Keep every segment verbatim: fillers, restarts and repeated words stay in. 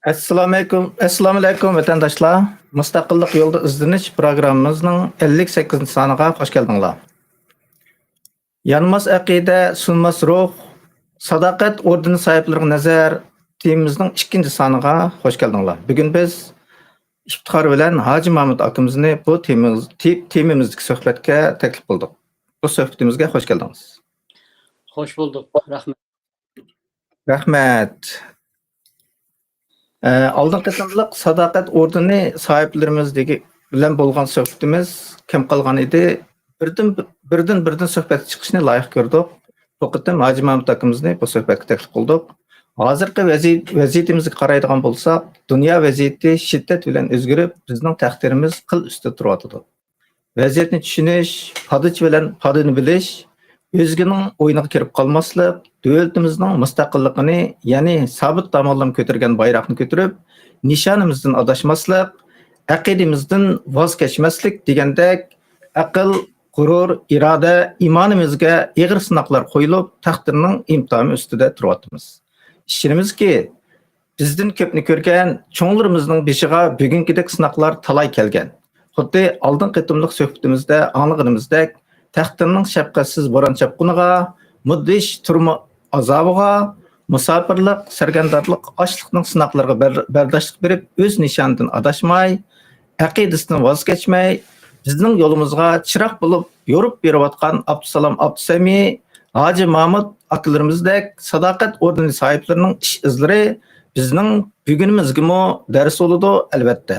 ئەسسالامۇئەلەيكۇم، ئەسسالامۇئەلەيكۇم، ۋەتەنداشلار! مۇستەقىللىق يولىدا ئىزدىنىش پىروگراممىمىزنىڭ ئەللىك سەككىزىنچى سانىغا خوش كەلدىڭلار. يانماس ئەقىدە، سۇنماس روھ، ساداقەت ئوردېنى ساھىبلىرىغا نەزەر تېمىمىزنىڭ ئىككىنچى سانىغا خوش كەلدىڭلار. بۈگۈن بىز ئىپتىخار بىلەن ھاجى مامۇت ئاكىمىزنى بۇ تېمىمىز-، تې-، تېمىمىزدىكى سۆھبەتكە تەكلىپ قىلدۇق. بۇ سۆھبىتىمىزگە خوش كەلدىڭىز. خوش بولدۇق. رەھمەت. رەھمەت. ئە، ئالدىنقى قېتىملىق ساداقەت ئوردېنى ساھىبلىرىمىز دېگى-، بىلەن بولغان سۆھبىتىمىز كەم قالغان ئىدى. بىردىن، بىردىن، بىردىن سۆھبەتكە چىقىشنى لايىق كۆردۇق. بۇ قېتىم ھاجى مامۇت ئاكىمىزنى بۇ سۆھبەتكە تەكلىپ قىلدۇق. ھازىرقى ۋەزىي-، ۋەزىيىتىمىزگە قارايدىغان بولساق، دۇنيا ۋەزىيىتى شىددەت بىلەن ئۆزگىرىپ، بىزنىڭ تەقدىرىمىز قىل ئۈستىدە تۇرۇۋاتىدۇ. ۋەزىيەتنى چۈشىنىش، پادىچى بىلەن پادىنى بىلىش، ئۆزگىنىڭ ئويۇنىغا كىرىپ قالماسلىق، دۆلىتىمىزنىڭ مۇستەقىللىقىنى، يەنى سابىت داموللام كۆتۈرگەن بايراقنى كۆتۈرۈپ، نىشانىمىزدىن ئاداشماسلىق، ئەقىدىمىزدىن ۋاز كەچمەسلىك دېگەندەك ئەقىل، غۇرۇر، ئىرادە، ئىمانىمىزگە ئېغىر سىناقلار قويۇلۇپ، تەقدىرنىڭ ئىمتىھانى ئۈستىدە تۇرۇۋاتىمىز. ئىشىنىمىزكى، بىزدىن كۆپنى كۆرگەن چوڭلىرىمىزنىڭ بېشىغا بۈگۈنكىدەك سىناقلار تالاي كەلگەن. خۇددى ئالدىنقى قېتىملىق سۆھبىتىمىزدە ئاڭلىغىنىمىزدەك، تەقدىرنىڭ شەپقەتسىز بوران-چاپقۇنىغا، مۇدھىش تۈرمە ئازابىغا، مۇساپىرلىق، سەرگەردانلىق، ئاچلىقنىڭ سىناقلىرىغا بەر-، بەرداشلىق بېرىپ، ئۆز نىشانىدىن ئاداشماي، ئەقىدىسىدىن ۋاز كەچمەي، بىزنىڭ يولىمىزغا چىراغ بولۇپ يورۇپ بېرىۋاتقان ئابدۇسالام ئابدۇسەمى، ھاجى مامۇت ئاكىلىرىمىزدەك ساداقەت ئوردېنى ساھىبلىرىنىڭ ئىش ئىزلىرى بىزنىڭ بۈگۈنىمىزگىمۇ دەرس بولىدۇ، ئەلۋەتتە.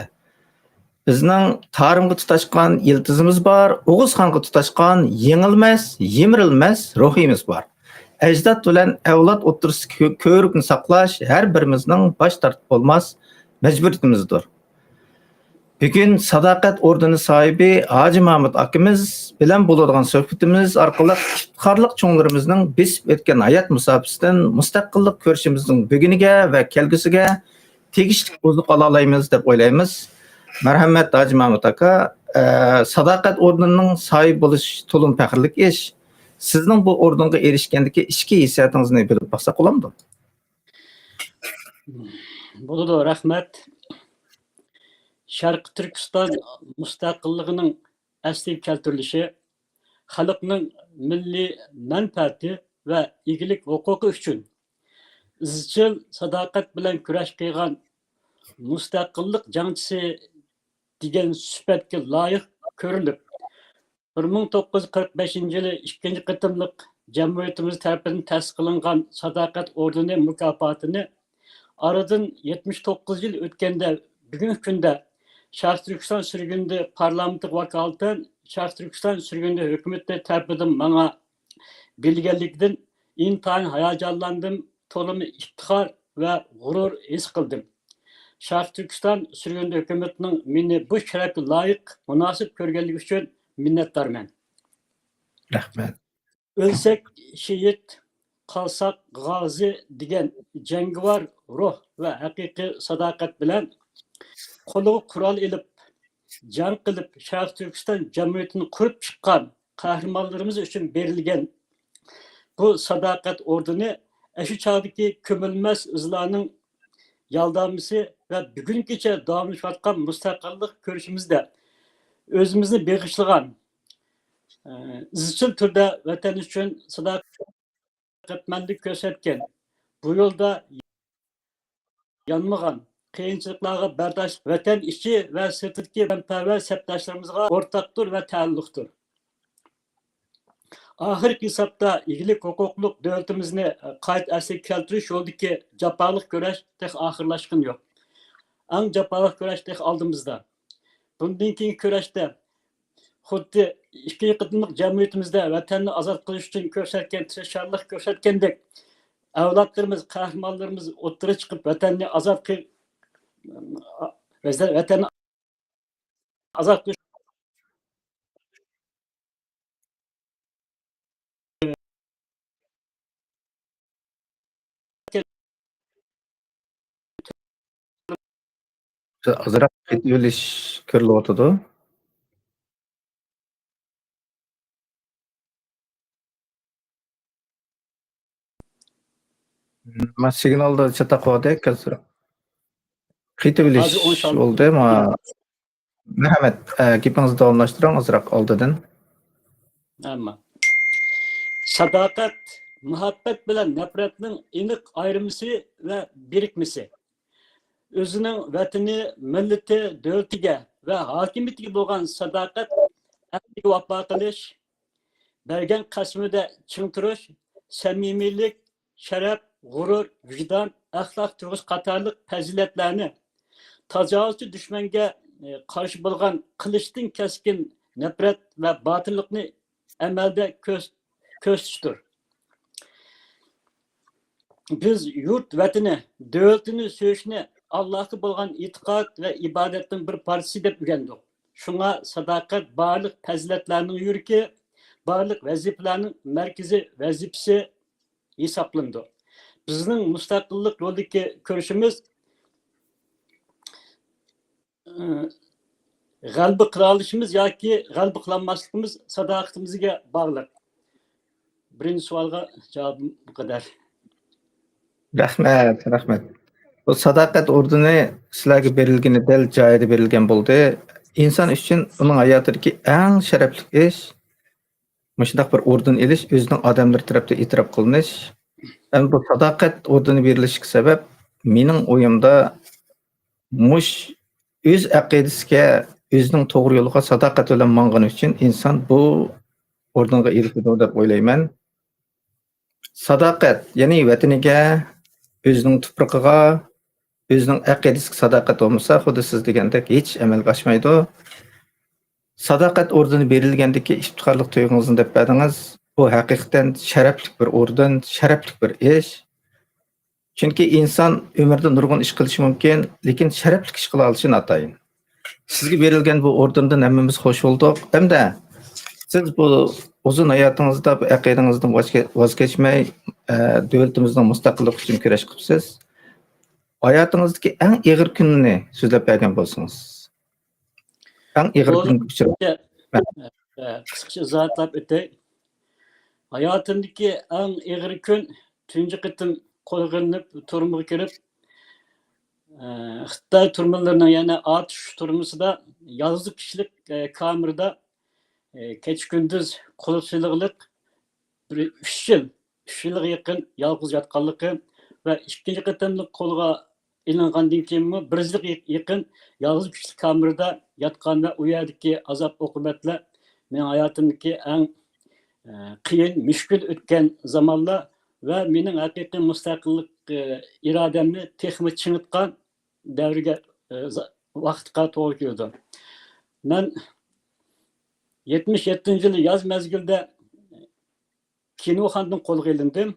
بىزنىڭ تارىمغا تۇتاشقان يىلتىزىمىز بار، ئوغۇزخانغا تۇتاشقان يېڭىلمەس، يىمىرىلمەس روھىمىز بار. ئەجداد بىلەن ئەۋلاد ئوتتۇرىسىدىكى كۆ-، كۆۋرۈكنى ساقلاش ھەر بىرىمىزنىڭ باش تارتىپ بولماس مەجبۇرىيىتىمىزدۇر. بۈگۈن ساداقەت ئوردېنى ساھىبى ھاجى مامۇت ئاكىمىز بىلەن بولىدىغان سۆھبىتىمىز ئارقىلىق ئىپتىخارلىق چوڭلىرىمىزنىڭ بېسىپ ئۆتكەن ھايات مۇساپىسىدىن مۇستەقىللىق كۈرىشىمىزنىڭ بۈگۈنىگە ۋە كەلگۈسىگە تېگىشلىك ئوزۇق ئالالايمىز دەپ ئويلايمىز. مەرھەمەت، ھاجى مامۇت ئاكا، ئە، ساداقەت ئوردېنىنىڭ ساھىبى بولۇش تولىمۇ پەخىرلىك ئىش. سىزنىڭ بۇ ئوردېنغا ئېرىشكەندىكى ئىچكى ھېسسىياتىڭىزنى بىلىپ باقساق بولامدۇ؟ بولىدۇ، رەھمەت. شەرقىي تۈركىستان مۇستەقىللىقىنىڭ ئەسلىگە كەلتۈرۈلۈشى، خەلقنىڭ مىللىي مەنپەئەتى ۋە ئىگىلىك ھوقۇقى ئۈچۈن ئىزچىل ساداقەت بىلەن كۈرەش قىلغان مۇستەقىللىق جەڭچىسى دېگەن سۈپەتكە لايىق كۆرۈلۈپ، بىر مىڭ توققۇز يۈز قىرىق بەشىنچى يىلى ئىككىنچى قېتىملىق جەمھۇرىيىتىمىز تەرىپىدىن تەسىس قىلىنغان ساداقەت ئوردېنى مۇكاپاتىنى ئارىدىن يەتمىش توققۇز يىل ئۆتكەندە، بۈگۈنكى كۈندە شەرقىي تۈركىستان سۈرگۈندە پارلامېنتىغا ۋاكالىتەن شەرقىي تۈركىستان سۈرگۈندە ھۆكۈمىتى تەرىپىدىن ماڭا بېرىلگەنلىكىدىن ئىنتايىن ھاياجانلاندىم، تولىمۇ ئىپتىخار ۋە غۇرۇر ھېس قىلدىم. شەرقىي تۈركىستان سۈرگۈندە ھۆكۈمىتىنىڭ مېنى بۇ شەرەپكە لايىق، مۇناسىپ كۆرگەنلىكى ئۈچۈن مىننەتدارمەن. رەھمەت. ئۆلسەك شېھىت، قالساق غازى دېگەن جەڭگىۋار روھ ۋە ھەقىقىي ساداقەت بىلەن قولىغا قورال ئېلىپ، جەڭ قىلىپ، شەرقىي تۈركىستان جەمھۇرىيىتىنى قۇرۇپ چىققان قەھرىمانلىرىمىز ئۈچۈن بېرىلگەن بۇ ساداقەت ئوردېنى ئەشۇ چاغدىكى كۆمۈلمەس ئىزلارنىڭ يالدامىسى ۋە بۈگۈنگىچە داۋاملىشىۋاتقان مۇستەقىللىق كۈرىشىمىزدە ئۆزىمىزنى بېغىشلىغان، ئىزچىل تۈردە ۋەتەن ئۈچۈن ساداقەتمەنلىك كۆرسەتكەن، بۇ يولدا يانمىغان، قىيىنچىلىقلارغا بەرداشلىق، ۋەتەن ئىچى ۋە سىرتىدىكى ۋەتەنپەرۋەر سەپداشلىرىمىزغا ئورتاقتۇر ۋە تەئەللۇقتۇر. ئاخىرقى ھېسابتا ئىگىلىك ھوقۇقلۇق دۆلىتىمىزنى قايتا ئەسلىگە كەلتۈرۈش يولىدىكى جاپالىق كۈرەش تېخى ئاخىرلاشقىنى يوق. ئەڭ جاپالىق كۈرەش تېخى ئالدىمىزدا. بۇندىن كېيىنكى كۈرەشتە خۇددى ئىككىنچى قېتىملىق جەمھۇرىيىتىمىزدە ۋەتەننى ئازاد قىلىش ئۈچۈن كۆرسەتكەن تىرىشچانلىق كۆرسەتكەندەك، ئەۋلادلىرىمىز، قەھرىمانلىرىمىز ئوتتۇرىغا چىقىپ، ۋەتەننى ئازاد قىل-، ۋەتەننى ئازاد قىلىش ئازراق قېتىۋېلىش كۆرۈلۈۋاتىدۇ. ما سىگنالدا چاتاق بار ئىدى، كەلسىرە. قېتىۋېلىش بولدى. مەھەممەت، ئە، گېپىڭىزنى داۋاملاشتۇرۇڭ، ئازراق ئالدىدىن. ئەمما ساداقەت، مۇھەببەت بىلەن نەپرەتنىڭ ئېنىق ئايرىمىسى ۋە بىرىكمىسى. ئۆزىنىڭ ۋەتىنى، مىللىتى، دۆلىتىگە ۋە ھاكىمىيىتىگە بولغان ساداقەت ئەھدىگە ۋاپا قىلىش، بەرگەن قەسىمىدە چىڭ تۇرۇش، سەمىمىيلىك، شەرەپ، غۇرۇر، ۋىجدان، ئەخلاق تۇيغۇسى قاتارلىق پەزىلەتلەرنى، تاجاۋۇزچى دۈشمەنگە، ئى، قارشى بولغان قىلىچتىن كەسكىن نەپرەت ۋە باتۇرلۇقنى ئەمەلدە كۆرس-، كۆرسىتىشتۇر. بىز يۇرت ۋەتىنى، دۆلىتىنى سۆيۈشنى ئاللاھقا بولغان ئېتىقاد ۋە ئىبادەتنىڭ بىر پارچىسى دەپ ئۆگەندۇق. شۇڭا ساداقەت بارلىق پەزىلەتلەرنىڭ يۈرىكى، بارلىق ۋەزىپىلەرنىڭ مەركىزىي ۋەزىپىسى ھېسابلىنىدۇ. بىزنىڭ مۇستەقىللىق يولىدىكى كۈرىشىمىز، ئى، غەلىبە قىلالىشىمىز ياكى غەلىبە قىلالماسلىقىمىز ساداقىتىمىزگە باغلىق. بىرىنچى سوئالغا جاۋابىم بۇ قەدەر. رەھمەت، رەھمەت. بۇ ساداقەت ئوردېنى سىلەرگە بېرىلگىنى دەل جايىدا بېرىلگەن بولدى. ئىنسان ئۈچۈن ئۇنىڭ ھاياتىدىكى ئەڭ شەرەپلىك ئىش، مۇشۇنداق بىر ئوردېن ئېلىش، ئۆزىنىڭ ئادەملىرى تەرەپتىن ئېتىراپ قىلىنىش. ئەمدى بۇ ساداقەت ئوردېنى بېرىلىشىگە سەۋەب، مېنىڭ ئويۇمدا، مۇش ئۆز ئەقىدىسىگە، ئۆزىنىڭ توغرا يولىغا ساداقەت بىلەن ماڭغىنى ئۈچۈن ئىنسان بۇ ئوردېنغا ئېرىشىدۇ دەپ ئويلايمەن. ساداقەت، يەنى ۋەتىنىگە، ئۆزىنىڭ تۇپرىقىغا، ئۆزىنىڭ ئەقىدىسىگە ساداقەت بولمىسا، خۇددى سىز دېگەندەك ھېچ ئەمەلگە ئاشمايدۇ. ساداقەت ئوردېنى بېرىلگەندىكى ئىپتىخارلىق تۇيغۇڭىزنى دەپ بەردىڭىز. بۇ ھەقىقەتەن شەرەپلىك بىر ئوردېن، شەرەپلىك بىر ئىش. چۈنكى ئىنسان ئۆمرىدە نۇرغۇن ئىش قىلىشى مۇمكىن، لېكىن شەرەپلىك ئىش قىلالىشى ناتايىن. سىزگە بېرىلگەن بۇ ئوردېندىن ھەممىمىز خوش بولدۇق. ھەمدە سىز بۇ ئۇزۇن ھاياتىڭىزدا بۇ ئەقىدىڭىزدىن ۋاز كە-، ۋاز كەچمەي، ئە، دۆلىتىمىزنىڭ مۇستەقىللىقى ئۈچۈن كۈرەش قىپسىز. ھاياتىڭىزدىكى ئەڭ ئېغىر كۈننى سۆزلەپ بەرگەن بولسىڭىز. ئەڭ ئېغىر بۇ كۈنگە ئۇچراپ. ئە، قىسقىچە ئىزاھاتلاپ ئۆتەي. ھاياتىمدىكى ئەڭ ئېغىر كۈن تۇنجى قېتىم قولغا ئېلىنىپ تۈرمىگە كىرىپ، ئە، خىتاي تۈرمىلىرىنىڭ، يەنى ئاتۇش تۈرمىسىدا يالغۇز كىشىلىك، ئە، كامېردا، ئە، كېچە-كۈندۈز قۇلۇپ سېلىقلىق بىر ئۈچ يىل، ئۈچ يىلغا يېقىن يالغۇز ياتقانلىقى ۋە ئىككىنچى قېتىملىق قولغا ئېلىنغاندىن كېيىنمۇ بىر يىلغا يېقىن يالغۇز كىشىلىك كامېردا ياتقان ۋە ئۇ يەردىكى ئازاب-ئوقۇبەتلەر مېنىڭ ھاياتىمدىكى ئەڭ، ئە، قىيىن، مۈشكۈل ئۆتكەن زامانلار ۋە مېنىڭ ھەقىقىي مۇستەقىللىق، ئە، ئىرادەمنى تېخىمۇ چىڭىتقان دەۋرگە، ئە، زا-، ۋاقىتقا توغرا كېلىدۇ. مەن يەتمىش يەتتىنچى يىلى ياز مەزگىلىدە كىنوخانىدىن قولغا ئېلىندىم.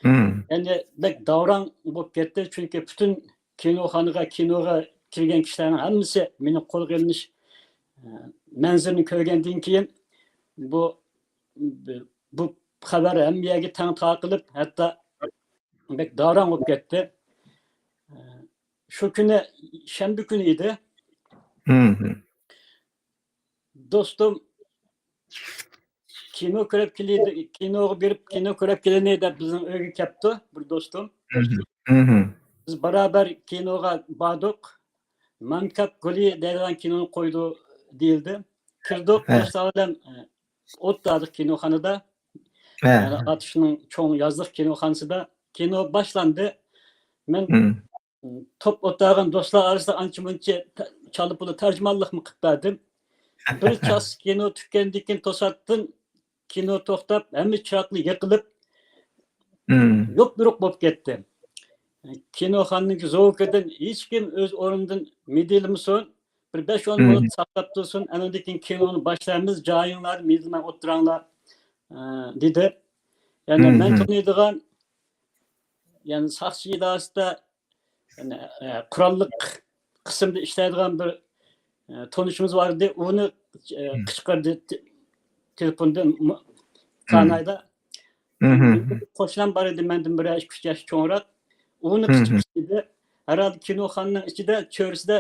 مم. يەنى بەك داۋراڭ بولۇپ كەتتى، چۈنكى پۈتۈن كىنوخانىغا، كىنوغا كىرگەن كىشىلەرنىڭ ھەممىسى مېنىڭ قولغا ئېلىنىش، ئە، مەنزىرىنى كۆرگەندىن كېيىن بۇ، بۇ خەۋەر ھەممە يەرگە تەڭ تارقىلىپ، ھەتتا بەك داۋراڭ بولۇپ كەتتى. ئە، شۇ كۈنى شەنبە كۈنى ئىدى. مم. دوستۇم كىنو كۆرۈپ كېلەيلى، كىنوغا بېرىپ كىنو كۆرۈپ كېلەيلى دەپ بىزنىڭ ئۆيگە كەپتۇ بىر دوستۇم. مم. بىز بارابەر كىنوغا باردۇق. ماڭكاپ گۇلى دەيدىغان كىنونى قويدى دېيىلدى. كىردۇق، ھە. دوستلار بىلەن، ئە، ئولتۇردۇق كىنوخانىدا. ھە. يەنى ئاتۇشنىڭ چوڭ يازلىق كىنوخانىسىدا. كىنو باشلاندى. مەن مم. توپ ئولتۇرغان دوستلار ئارىسىدا ئانچە-مۇنچە تە-، چالا-پۇلا تەرجىمانلىقمۇ قىلىپ بەردىم. بىر چاس كىنو تۈگىگەندىن كېيىن توساتتىن كىنو توختاپ، ھەممە چىراغلار يېقىلىپ، مم. يوپيورۇق بولۇپ كەتتى. كىنوخانىنىڭ زوۋۇكىدىن ھېچكىم ئۆز ئورنىدىن مىدىرلىمىسۇن، بىر بەش-ئون مم. مىنۇت ساقلاپ تۇرسۇن، ئاندىن كېيىن كىنونى باشلايمىز، جايىڭلاردا مىدىرلىمەي ئولتۇراڭلار، ئە، دېدى. يەنى مم. مەن تونۇيدىغان، يەنى ساقچى ئىدارىسىدە يەنى، ئە، قوراللىق قىسىمدا ئىشلەيدىغان بىر، ئە، تونۇشىمىز بار ئىدى. ئۇنى، ئە، مم. قىچقىردى تې-، تېلېفوندىن مۇ-، مم. كانايدا. مم. قوشنام بار ئىدى، مەندىن بىر ياش، ئۈچ ياش چوڭراق. ئۇنى مم. قىچقىردى. ھەرھالدا كىنوخانىنىڭ ئىچىدە، چۆرىسىدە،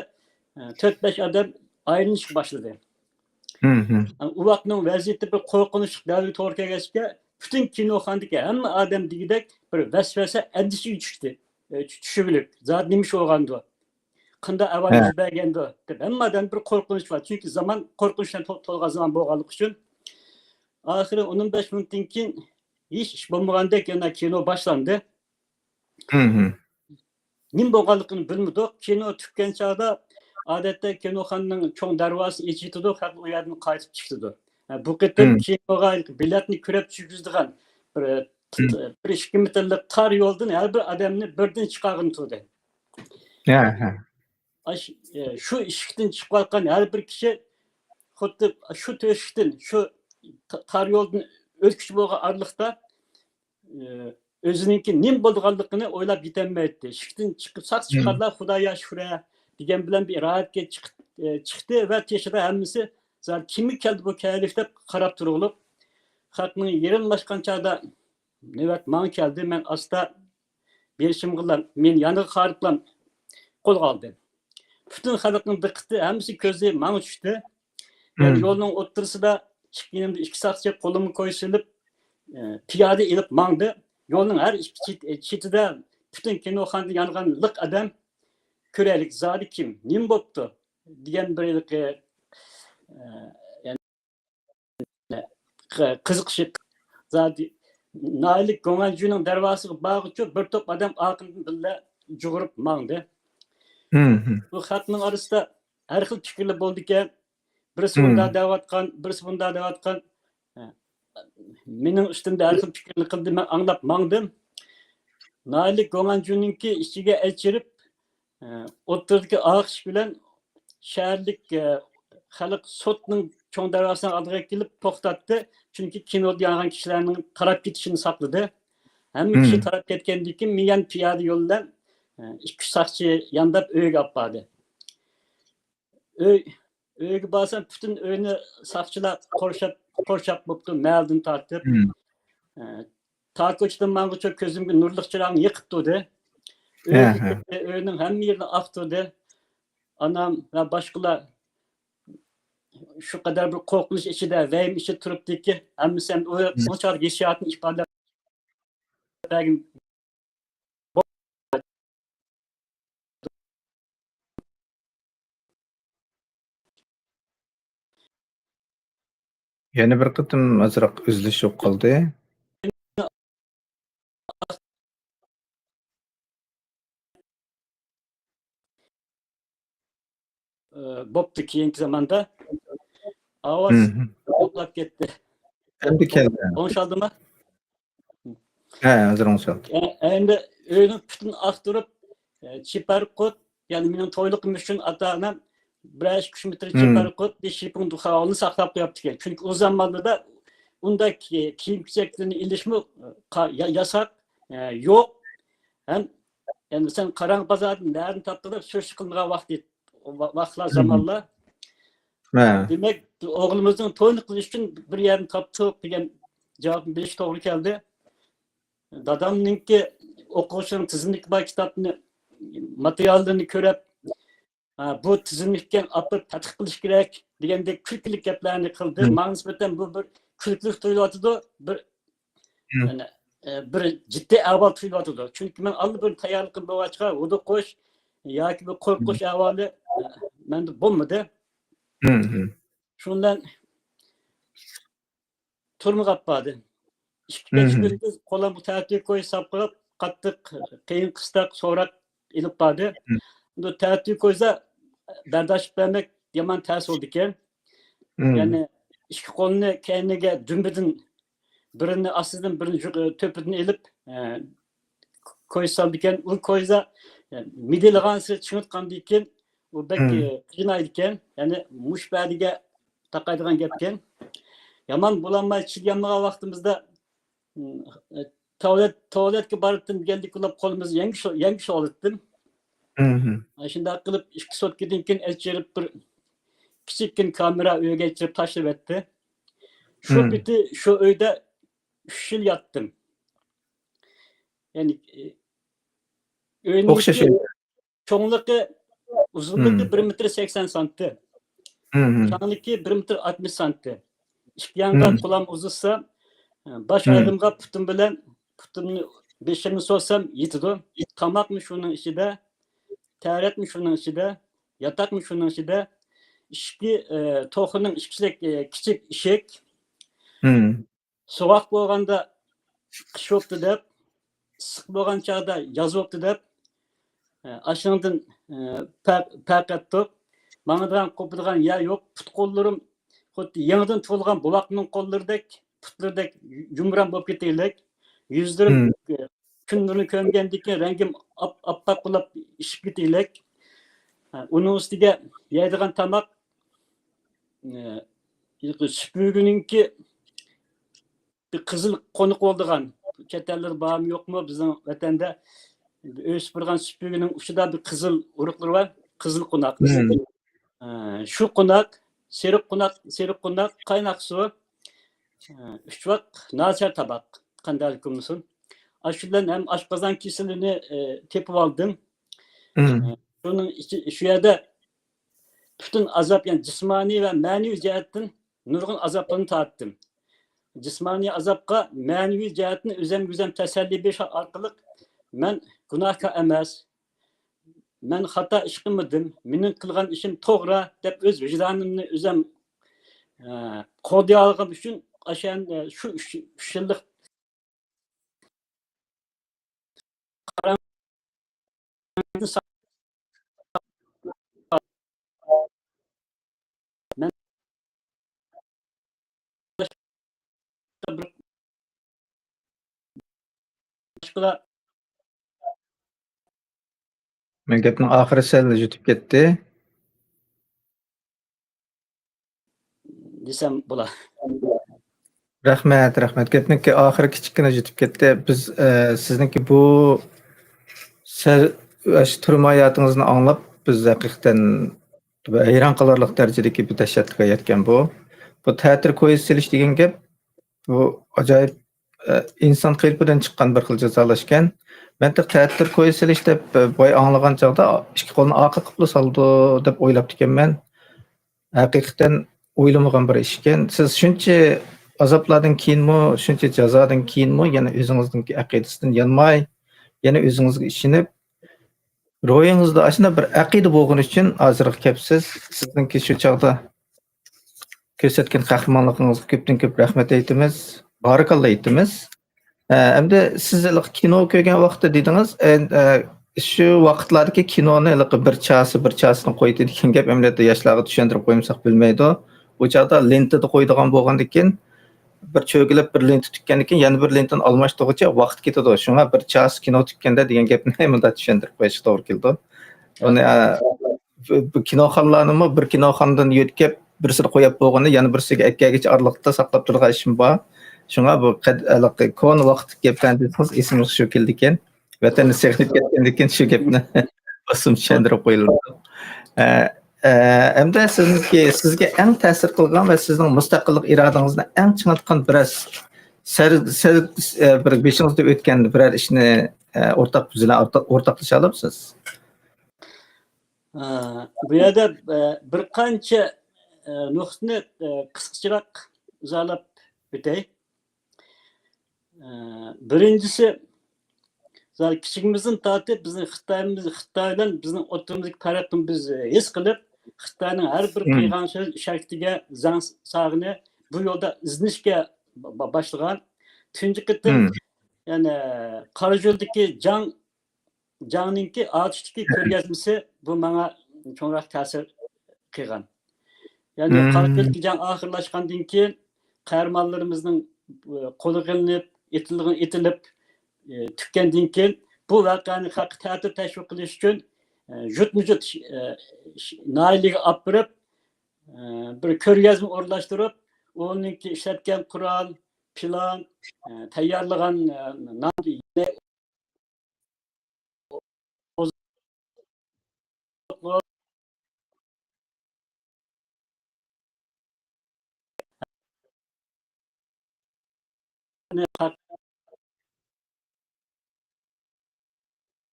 ئە، تۆت-بەش ئادەم ئايلىنىشقا باشلىدى. مم. ئۇ ۋاقىتنىڭ ۋەزىيىتى بىر قورقۇنچلۇق دەۋرگە توغرا كەلگەچكە، پۈتۈن كىنوخانىدىكى ھەممە ئادەم دېگۈدەك بىر ۋەسۋەسە، ئەندىشىگە چۈشتى. ئە، چۈ-، چۈشۈۋېلىپ، زادى نېمە ئىش بولغاندۇ؟ قانداق ئەھۋال يۈز بەرگەندۇ دەپ، ھەممە ئادەمدە بىر قورقۇنچ بار. چۈنكى زامان قورقۇنچ بىلەن تول-، تولغان زامان بولغانلىقى ئۈچۈن. ئاخىرى ئون بەش مىنۇتتىن كېيىن ھېچ ئىش بولمىغاندەك يەنە كىنو باشلاندى. نېمە بولغانلىقىنى بىلمىدۇق. كىنو تۈگىگەن چاغدا، ئادەتتە كىنوخانىنىڭ چوڭ دەرۋازىسى ئېچىلىدۇ، خەق ئۇ يەردىن قايتىپ چىقىدۇ. ھە، بۇ قېتىم كىنوغا بېلەتنى كۆرۈپ چۈشكۈزىدىغان بىر، بىر ئىككى مېتىرلىق تار يولدىن ھەر بىر ئادەمنى بىردىن چىقارغىلى تۇردى. ئاش-، ئە، شۇ ئىشىكتىن چىقىۋاتقان ھەر بىر كىشى خۇددى شۇ تۆشۈكتىن، شۇ تا-، تار يولدىن ئۆتكۈچى بولغان ئارىلىقتا، ئە، ئۆزىنىڭكى نېمە بولىدىغانلىقىنى ئويلاپ يېتەلمەيتتى. ئىشىكتىن چىقىپ، ساقچى چىققانلار، «خۇدايا شۈكرى» دېگەن بىلەن بىر راھەتكە چىقتى، ئە، چىقتى ۋە تېشىدا ھەممىسى زادى كىمگە كەلدى بۇ كەلگۈك دەپ قاراپ تۇرغۇلۇق. خەقنىڭ يېرىم باشقان چاغدا نۆۋەت ماڭا كەلدى. مەن ئاستا بېرىشىمغىلا مېنى يانىغا قارىتىپلا قولغا ئالدى. پۈتۈن خەلقنىڭ دىققىتى، ھەممىسى كۆزى ماڭا چۈشتى. يەنى يولنىڭ ئوتتۇرىسىدا ئىككى يېنىمدا ئىككى ساقچى قولۇمغا كوي سېلىپ، ئە، پىيادە ئېلىپ ماڭدى. يولنىڭ ھەر ئىككى چېت-، چېتىدە پۈتۈن كىنوخانىدا يانغان لىق ئادەم. «كۆرەيلىك، زادى كىم؟ نېمە بوپتۇ؟» دېگەن بىر ھېلىقى، ئە، قىزىقىشى زادى ناھىيەلىك گوڭئەنجۈنىڭ دەرۋازىسىغا بارغۇچە بىر توپ ئادەم ئارقىدىن بىللە جۇغۇرۇپ ماڭدى. بۇ خەقنىڭ ئارىسىدا ھەر خىل پىكىرلەر بولىدىكەن. بىرسى ئۇنداق دەۋاتقان، بىرسى بۇنداق دەۋاتقان. مېنىڭ ئۈستۈمدە ھەر خىل پىكىرنى قىلدى، مەن ئاڭلاپ ماڭدىم. ناھىيەلىك گوڭئەنجۈنىڭكى ئىچىگە ئەچىرىپ، ئوتتۇرىدىكى ئاق ئىشىك بىلەن شەھەرلىك، ئە، خەلق سوتنىڭ چوڭ دەرۋازىسىنىڭ ئالدىغا كېلىپ توختاتتى. چۈنكى كىنودا يانغان كىشىلەرنىڭ تاراپ كېتىشىنى ساقلىدى. ھەممە كىشى تارىپ كەتكەندىن كېيىن، مەن يەنە پىيادە يول بىلەن، ئە، ئىككى ئۈچ ساقچى يانداپ ئۆيگە ئاپاردى. ئۆي، ئۆيگە بارسام، پۈتۈن ئۆينى ساقچىلار قورشاپ، قورشاپ بوپتۇ، مەھەللىدىن تارتىپ. ئە، تا كوچىدىن ماڭغۇچە كۆزۈمگە نۇرلۇق چىراغنى يېقىپ تۇردى. ئۆيگە كىردى، ئۆينىڭ ھەممە يېرىنى ئاق تۇردى. ئانام ۋە باشقىلار شۇ قەدەر بىر قورقۇنچ ئىچىدە، ۋەھىمە ئىچىدە تۇرۇپتىكى، ھەممىسى ئەمدى ئۇ چاغدىكى ھېسسىياتىنى ئىپادىلەپ بەرگىن. يەنە بىر قېتىم ئازراق ئۈزۈلۈش بولۇپ قالدى. ئى، بوپتۇ، كېيىنكى زاماندا ئاۋاز توختاپ كەتتى. ئەمدى كەلدى. ئوڭشالدىمۇ؟ ھە، ھازىر ئوڭشالدى. ئە-، ئەمدى ئۆينى پۈتۈن ئاختۇرۇپ، ئە، چېپەر قۇت، يەنى مېنىڭ تويلۇقۇم ئۈچۈن ئاتا-ئانام بىرەر ئىككى يۈز مېتىر چېپەر قۇت، بىر شىپىڭ دۇخاۋۇلنى ساقلاپ قويۇپتىكەن. چۈنكى ئۇ زامانلاردا ئۇنداق كى-، كىيىم-كېچەكلىرىنى ئېلىشمۇ، قا-، يا-، ياساق، ئە، يوق. ھەم، يەنى سەن قاراڭغۇ بازاردىن نەدىن تاپتىڭ دەپ سۈرۈشتە قىلىنغان ۋاقتى، ۋا-، ۋاقىتلار، زامانلار. دېمەك، ئوغلىمىزنىڭ تويىنى قىلىش ئۈچۈن بىر يەرنى تاپتۇق دېگەن جاۋابنى بېرىش توغرا كەلدى. دادامنىڭكى ئوقۇغۇچىلارنىڭ تىزىملىكى بار كىتابنى، ماتېرىياللىرىنى كۆرۈپ، ھە، بۇ تىزىملىككە ئاپىرىپ تەتقىق قىلىش كېرەك دېگەندەك كۈلكىلىك گەپلەرنى قىلدى. ماڭا نىسبەتەن بۇ بىر كۈلكىلىك تۇيۇلۇۋاتىدۇ، بىر، يەنى، ئە، بىر جىددىي ئەھۋال تۇيۇلۇۋاتىدۇ. چۈنكى مەن ئاللىبۇرۇن تەييارلىقىم بولغاچقا، ھودۇقۇش ياكى بىر قورقۇش ئەھۋالى، ئە، مەندە بولمىدى. شۇنىڭ بىلەن تۈرمىگە ئاپاردى. ئىككى كەچ كۈندۈز قولۇمغا تەتۈگە كويزا ساپقۇرۇپ، قاتتىق قىيىن قىستاق سوراق ئېلىپ باردى. بۇ تەتۈگە كويزا بەرداشلىق بەرمەك يامان تەس بولىدىكەن. يەنى ئىككى قولنى كەينىگە دۈمبىدىن بىرىنى ئاستىدىن، بىرىنى يۇق-، تۆپىدىن ئېلىپ، ئە، كويزا سالىدىكەن. ئۇ كويزا، ئە، مىدىرلىغانسېرى چىڭىتقاندىن كېيىن، ئۇ بەك، ئە، قىينايدىكەن. يەنى مۇشۇ پەدىگە تاقايدىغان گەپكەن. يامان بولالماي چىدىيالمىغان ۋاقتىمىزدا، ئە، تۇالېت، تۇالېتكە باراتتىم دېگەندىكى بولۇپ قولىمىزنى يەڭگە شو-، يەڭگە شولىتىم. شۇنداق قىلىپ ئىككى سوتكىدىن كېيىن ئەچىرىپ بىر كىچىككىنە كامېرا ئۆيگە ئەچىرىپ تاشلىۋەتتى. شۇ پېتى شۇ ئۆيدە ئۈچ يىل ياتتىم. يەنى، ئە، ئۆينىڭكى ئوخشاش ئۆي. چوڭلۇقى، ئۇزۇنلۇقى بىر مېتىر سەكسەن سانتى. كەڭلىكى بىر مېتىر ئاتمىش سانتى. ئىككى يانغا قولام ئۇزىتسام، ئە، باش ئايىغىمغا پۇتۇم بىلەن، پۇتۇمنى، بېشىمنى سوزسام يېتىدۇ. تاماقمۇ شۇنىڭ ئىچىدە. تەرەتمۇ شۇنىڭ ئىچىدە، ياتاقمۇ شۇنىڭ ئىچىدە، ئىككى، ئە، توخۇنىڭ ئىككىسىدەك، ئە، كىچىك ئىشىك. مم. سوغۇق بولغاندا قىش بوپتۇ دەپ، ئىسسىق بولغان چاغدا ياز بوپتۇ دەپ، ئە، ئاشۇنىڭدىن، ئە، پەر-، پەرق ئەتتۇق. ماڭىدىغان، قوپىدىغان يەر يوق. پۇت-قوللىرىم خۇددى يېڭىدىن تۇغۇلغان بوۋاقنىڭ قوللىرىدەك، پۇتلىرىدەك يۇمران بولۇپ كېتىگلەك. يۈزلىرىم، مم. ئە، كۈن نۇرىنى كۆرمىگەندىن كېيىن رەڭگىم ئاپ-، ئاپئاق بولاپ ئىششىپ كېتىگلەك. ئۇنىڭ ئۈستىگە يەيدىغان تاماق، ئە، سۈپۈرگىنىڭكى بىر قىزىل قوناق بولىدىغان، چەت ئەللەردە بارمۇ يوقمۇ، بىزنىڭ ۋەتەندە ئۆي سۈپۈرىدىغان سۈپۈرگىنىڭ ئۇچىدا بىر قىزىل ئۇرۇقلىرى بار، قىزىل قوناق. مم. ئە، شۇ قوناق، سېرىق قوناق، سېرىق قوناق، قايناق سۇ، ئە، ئۈچ ۋاق ناچار تاماق، قانداق بولمىسۇن. ئاشۇ بىلەن ھەم ئاشقازان كېسىلىنى، ئە، تېپىۋالدىم. مم. ئە، شۇنىڭ ئىچى، شۇ يەردە پۈتۈن ئازاب، يەنى جىسمانىي ۋە مەنىۋى جەھەتتىن نۇرغۇن ئازابلارنى تارتتىم. جىسمانىي ئازابقا مەنىۋى جەھەتتىن ئۆزۈمگە ئۆزۈم تەسەللى بېرىش ئارقىلىق، مەن گۇناھكار ئەمەس، مەن خاتا ئىش قىلمىدىم، مېنىڭ قىلغان ئىشىم توغرا دەپ ئۆز ۋىجدانىمنى ئۆزۈم، ئە، قوغدىيالىغان ئۈچۈن ئاشۇ، شۇ ئۈچ، ئۈچ يىللىق مەن گەپنىڭ ئاخىرى سەل يۈتۈپ كەتتى. دېسەم بولا. رەھمەت، رەھمەت. گەپنىڭكى ئاخىرى كىچىككىنە يۈتۈپ كەتتى. بىز، ئە، سىزنىڭكى بۇ سەل، ئاشۇ تۈرمە ھاياتىڭىزنى ئاڭلاپ، بىز ھەقىقەتەن ھەيران قالارلىق دەرىجىدىكى بىر دەھشەتلىككە يەتكەن بۇ. بۇ تەتۈر كويزا سېلىش دېگەن گەپ، بۇ ئاجايىپ، ئە، ئىنسان قېلىپىدىن چىققان بىر خىل جازالاشكەن. مەن تېخى تەتۈر كويزا سېلىش دەپ، ئە، بايا ئاڭلىغان چاغدا ئىككى قولىنى ئارقىغا قىلىپلا سالىدۇ دەپ ئويلاپتىكەنمەن. ھەقىقەتەن ئويلىمىغان بىر ئىش ئىكەن. سىز شۇنچە ئازابلاردىن كېيىنمۇ، شۇنچە جازادىن كېيىنمۇ يەنە ئۆزىڭىزنىڭكى ئەقىدىسىدىن يانماي، يەنە ئۆزىڭىزگە ئىشىنىپ، روھىڭىزدا ئاشۇنداق بىر ئەقىدە بولغىنى ئۈچۈن ھازىرغا كەپسىز. سىزنىڭكى شۇ چاغدا كۆرسەتكەن قەھرىمانلىقىڭىزغا كۆپتىن كۆپ رەھمەت ئېيتىمىز. بارىكاللا ئېيتىمىز. ئە، ئەمدى سىز ھېلىقى كىنو كۆرگەن ۋاقىتتا دېدىڭىز، ئە، ئە، شۇ ۋاقىتلاردىكى كىنونى ھېلىقى بىر چاسا، بىر چاسىنى قويدى دېگەن گەپ ئەمەلىيەتتە ياشلارغا چۈشەندۈرۈپ قويمىساق بىلمەيدۇ. بۇ چاغدا لېنتىدا قويىدىغان بولغاندىكىن، بىر چۆگىلەپ بىر لېنتا تۈگىگەندىن كېيىن يەنە بىر لېنتىنى ئالماشتۇرغۇچە ۋاقىت كېتىدۇ. شۇڭا بىر چاسا كىنو تۈگىگەندە دېگەن گەپنى مۇنداق چۈشەندۈرۈپ قويۇشقا توغرا كېلىدۇ. ئۇنى، ئە، بۇ، بۇ كىنوخانىلارنىمۇ بىر كىنوخانىدىن يۆتكەپ، بىرسىدە قويۇپ بولغىنى يەنە بىرسىگە ئەكەلگىچە ئارىلىقتا ساقلاپ تۇرىدىغان ئىشىم بار. شۇڭا بۇ قەد-، ھېلىقى كونا ۋاقىت گەپلەرنى دېسىڭىز ئېسىمىزگە شۇ كېلىدىكەن. ۋەتەننى سېغىنىپ كەتكەندىن كېيىن شۇ گەپنى باسسىمۇ چۈشەندۈرۈپ قويۇلىدۇ. ئە، ئە، ئەمدى سىزنىڭكى، سىزگە ئەڭ تەسىر قىلغان ۋە سىزنىڭ مۇستەقىللىق ئىرادىڭىزنى ئەڭ چىڭىتقان بىرەر سەر-، سەر-، ئە، بىر بېشىڭىزدا ئۆتكەن بىرەر ئىشنى، ئە، ئورتاق، بىز بىلەن ئورتاق، ئورتاقلىشالامسىز؟ ئە، بۇ يەردە، ئە، بىر قانچە، ئە، نۇقتىنى، ئە، قىسقىچىراق ئىزاھلاپ ئۆتەي. ئە، بىرىنچىسى، زادى كىچىكىمىزدىن تارتىپ بىزنىڭ خىتايىمىز، خىتاي بىلەن بىزنىڭ ئوتتۇرىمىزدىكى پەرقنى بىز ھېس قىلىپ، خىتاينىڭ ھەر بىر مم. قىلغان سۆز شەركىتىگە زاڭ سالغىنى، بۇ يولدا ئىزدىنىشكە با-، با-، باشلىغان. تۇنجى قېتىم، مم. يەنى قاراژۆلدىكى جاڭ جاڭنىڭكى ئاتۇشتىكى كۆرگەزمىسى بۇ ماڭا چوڭراق تەسىر قىلغان. يەنى، مم. قاراتۆتكە جەڭ ئاخىرلاشقاندىن كېيىن، قەھرىمانلىرىمىزنىڭ، ئى، قولىغا ئېلىنىپ، ئېتىلغان، ئېتىلىپ، ئى، تۈگىگەندىن كېيىن، بۇ ۋەقەنى خەلققە تەتۈر تەشۋىق قىلىش ئۈچۈن، ئى، جۈتمۇ جۈت، ئى، ش-، ناھىيەلەرگە ئاپىرىپ، ئى، بىر كۆرگەزمە ئورۇنلاشتۇرۇپ، ئۇنىڭكى ئىشلەتكەن قورال، پىلان، ئى، تەييارلىغان، ئى، نان،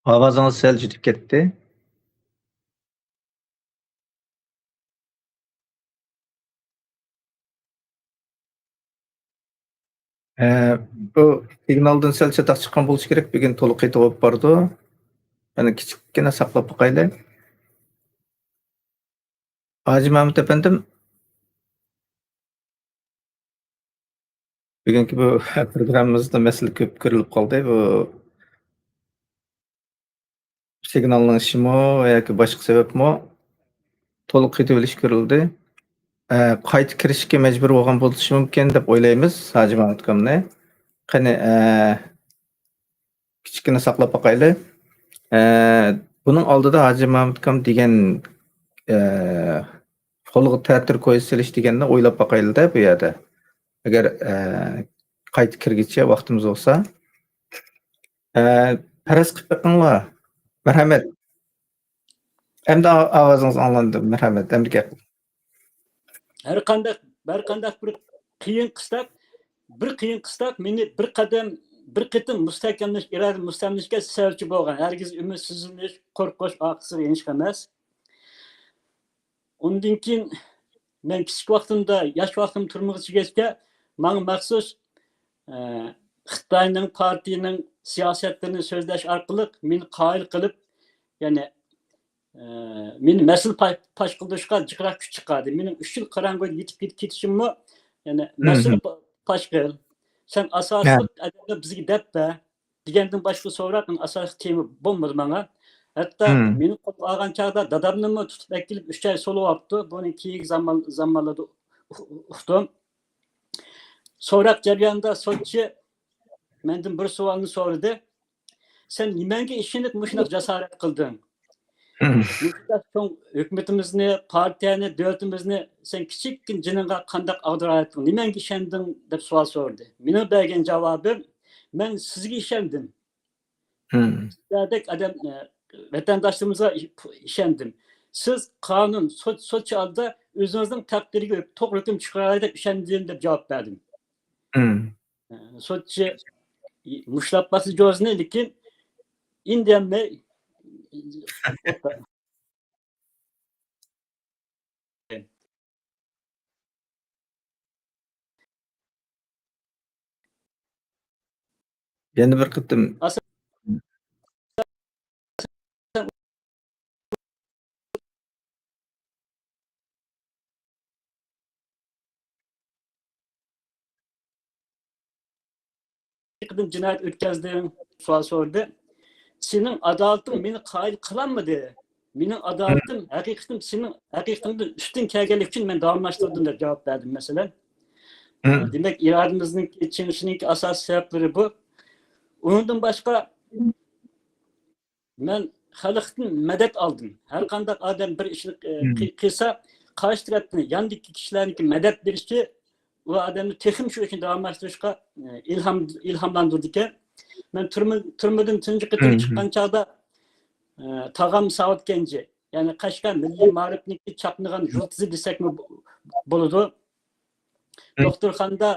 ئاۋازىڭىز سەل جۈدۈپ كەتتى. ھە، بۇ سىگنالدىن سەل چاتاق چىققان بولۇشى كېرەك، بۈگۈن تولا قېتىپ بولۇپ بارىدۇ. يەنە كىچىككىنە ساقلاپ باقايلى. ھاجى مەمەت ئەپەندىم، بۈگۈنكى بۇ پروگراممىمىزدا مەسىلە كۆپ كۆرۈلۈپ قالدى. بۇ سىگنالنىڭ ئىشىمۇ ياكى باشقا سەۋەبمۇ، تولۇق قېتىۋېلىش كۆرۈلدى. ئە، قايتا كىرىشكە مەجبۇر بولغان بولۇشى مۇمكىن دەپ ئويلايمىز ھاجى مەمەت ئاكامنى. قېنى، ئە، كىچىككىنە ساقلاپ باقايلى. ئە، بۇنىڭ ئالدىدا ھاجى مەمەت ئاكام دېگەن، ئە، قولىغا تەتۈر كويزا سېلىش دېگەننى ئويلاپ باقايلىدە بۇ يەردە. ئەگەر، ئە، قايتا كىرگۈچە ۋاقتىمىز بولسا. ئە، پەرەز قىلىپ بېقىڭلار. مەرھەمەت. ئەمدى ئا-، ئاۋازىڭىز ئاڭلاندى. مەرھەمەت. ئەمدى گەپ. ھەر قانداق، ھەر قانداق بىر قىيىن قىستاق، بىر قىيىن قىستاق مېنى بىر قەدەم، بىر قېتىم مۇستەھكەملەش، ئىرادە مۇستەھكەملەشكە سەۋەبچى بولغان. ھەرگىز ئۈمىدسىزلىنىش، قورقۇش، ئارقىسىغا يېنىش ئەمەس. ئۇندىن كېيىن مەن كىچىك ۋاقتىمدا، ياش ۋاقتىم تۈرمىگە چۈشكەچكە، ماڭا مەخسۇس، ئە، خىتاينىڭ پارتىيىنىڭ سىياسەتلىرىنى سۆزلەش ئارقىلىق مېنى قايىل قىلىپ، يەنى، ئە، مېنى مەسىلە پا-، پاش قىلدۇرۇشقا جىقراق كۈچ چىقاردى. مېنىڭ ئۈچ يىل قاراڭغۇدا يېتىپ كېت-، كېتىشىممۇ، يەنى، مەسىلە پا-، پاش قىل. سەن ئاساسلىق ئادەمنى بىزگە دەپ بەر. دېگەندىن باشقا سوراق ئاساسلىق تېما بولمىدى ماڭا. ھەتتا مېنى قولغا ئالغان چاغدا دادامنىمۇ تۇتۇپ ئەكېلىپ ئۈچ ئاي سولىۋاپتۇ. بۇنى كېيىنكى زامان-، زامانلاردا ئۇ-، ئۇ-، ئۇقتۇم. سوراق جەريانىدا سوتچى مەندىن بىر سوئالنى سورىدى. سەن نېمەڭگە ئىشىنىپ مۇشۇنداق جاسارەت قىلدىڭ؟ مۇشۇنداق چوڭ ھۆكۈمىتىمىزنى، پارتىيەنى، دۆلىتىمىزنى سەن كىچىككىنە جېنىڭغا قانداق ئاغدۇرالايتتىڭ؟ نېمەڭگە ئىشەندىڭ؟ دەپ سوئال سورىدى. مېنىڭ بەرگەن جاۋابىم، مەن سىزگە ئىشەندىم. سىلەردەك ئادەم، ئە، ۋەتەنداشلىرىمىزغا ئىش-، ئىشەندىم. سىز قانۇن، سوت، سوتچى ئالدىدا ئۆزىڭىزنىڭ تەقدىرىگە توغرا ھۆكۈم چىقىرالايدۇ دەپ ئىشەندىم، دەپ جاۋاب بەردىم. ئە، سوتچى مۇشتلاپ باستى جوزىنى، لېكىن ئىندىيەلمەي. يەنە بىر قېتىم. قېتىم جىنايەت ئۆتكەزدىڭ؟ سوئال سورىدى. سېنىڭ ئادالىتىڭ مېنى قايىل قىلالمىدى. مېنىڭ ئادالىتىم، ھەقىقىتىم سېنىڭ ھەقىقىتىڭدىن ئۈستۈن كەلگەنلىكى ئۈچۈن مەن داۋاملاشتۇردۇم دەپ جاۋاب بەردىم، مەسىلەن. دېمەك، ئىرادىمىزنىڭكى چىڭىيىشىنىڭكى ئاساسىي سەۋەبلىرى بۇ. ئۇنىڭدىن باشقا، مەن خەلقتىن مەدەت ئالدىم. ھەر قانداق ئادەم بىر ئىشنى، ئە، قىلسا، قارشى تەرەپتىن ياندىكى كىشىلەرنىڭكى مەدەت بېرىشى ئۇ ئادەمنى تېخىمۇ شۇ ئىشنى داۋاملاشتۇرۇشقا، ئە، ئىلھام، ئىلھاملاندۇرىدىكەن. مەن تۈرمە، تۈرمىدىن تۇنجى قېتىم چىققان چاغدا، ئە، تاغام ساۋۇت كەنجى، يەنى قەشقەر مىللىي مائارىپنىڭكى چاقنىغان يۇلتۇزى دېسەكمۇ بولىدۇ. دوختۇرخانىدا،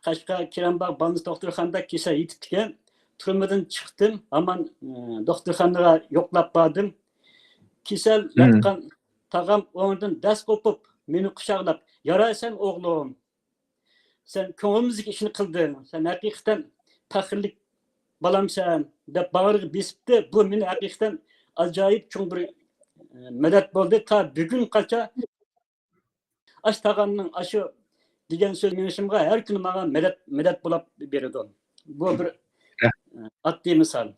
قەشقەر كېرەمباغ بالنىس دوختۇرخانىدا كېسەل يېتىپتىكەن. تۈرمىدىن چىقتىم، ھامان، ئى، دوختۇرخانىغا يوقلاپ باردىم. كېسەل ياتقان تاغام ئورنىدىن دەس قوپۇپ، مېنى قۇچاقلاپ، «يارايسەن، ئوغلۇم! سەن كۆڭلىمىزدىكى ئىشنى قىلدىڭ. سەن ھەقىقەتەن پەخىرلىك بالامسەن» دەپ باغرىغا بېسىپتى. بۇ مېنى ھەقىقەتەن ئاجايىپ چوڭ بىر، ئى، مەدەت بولدى. تا بۈگۈنگىچە ئاشۇ تاغامنىڭ ئاشۇ دېگەن سۆز مېڭىشىمغا ھەر كۈنى ماڭا مەدەت، مەدەت بولاپ بېرىدۇ. بۇ بىر، ئە، ئاددىي مىسال.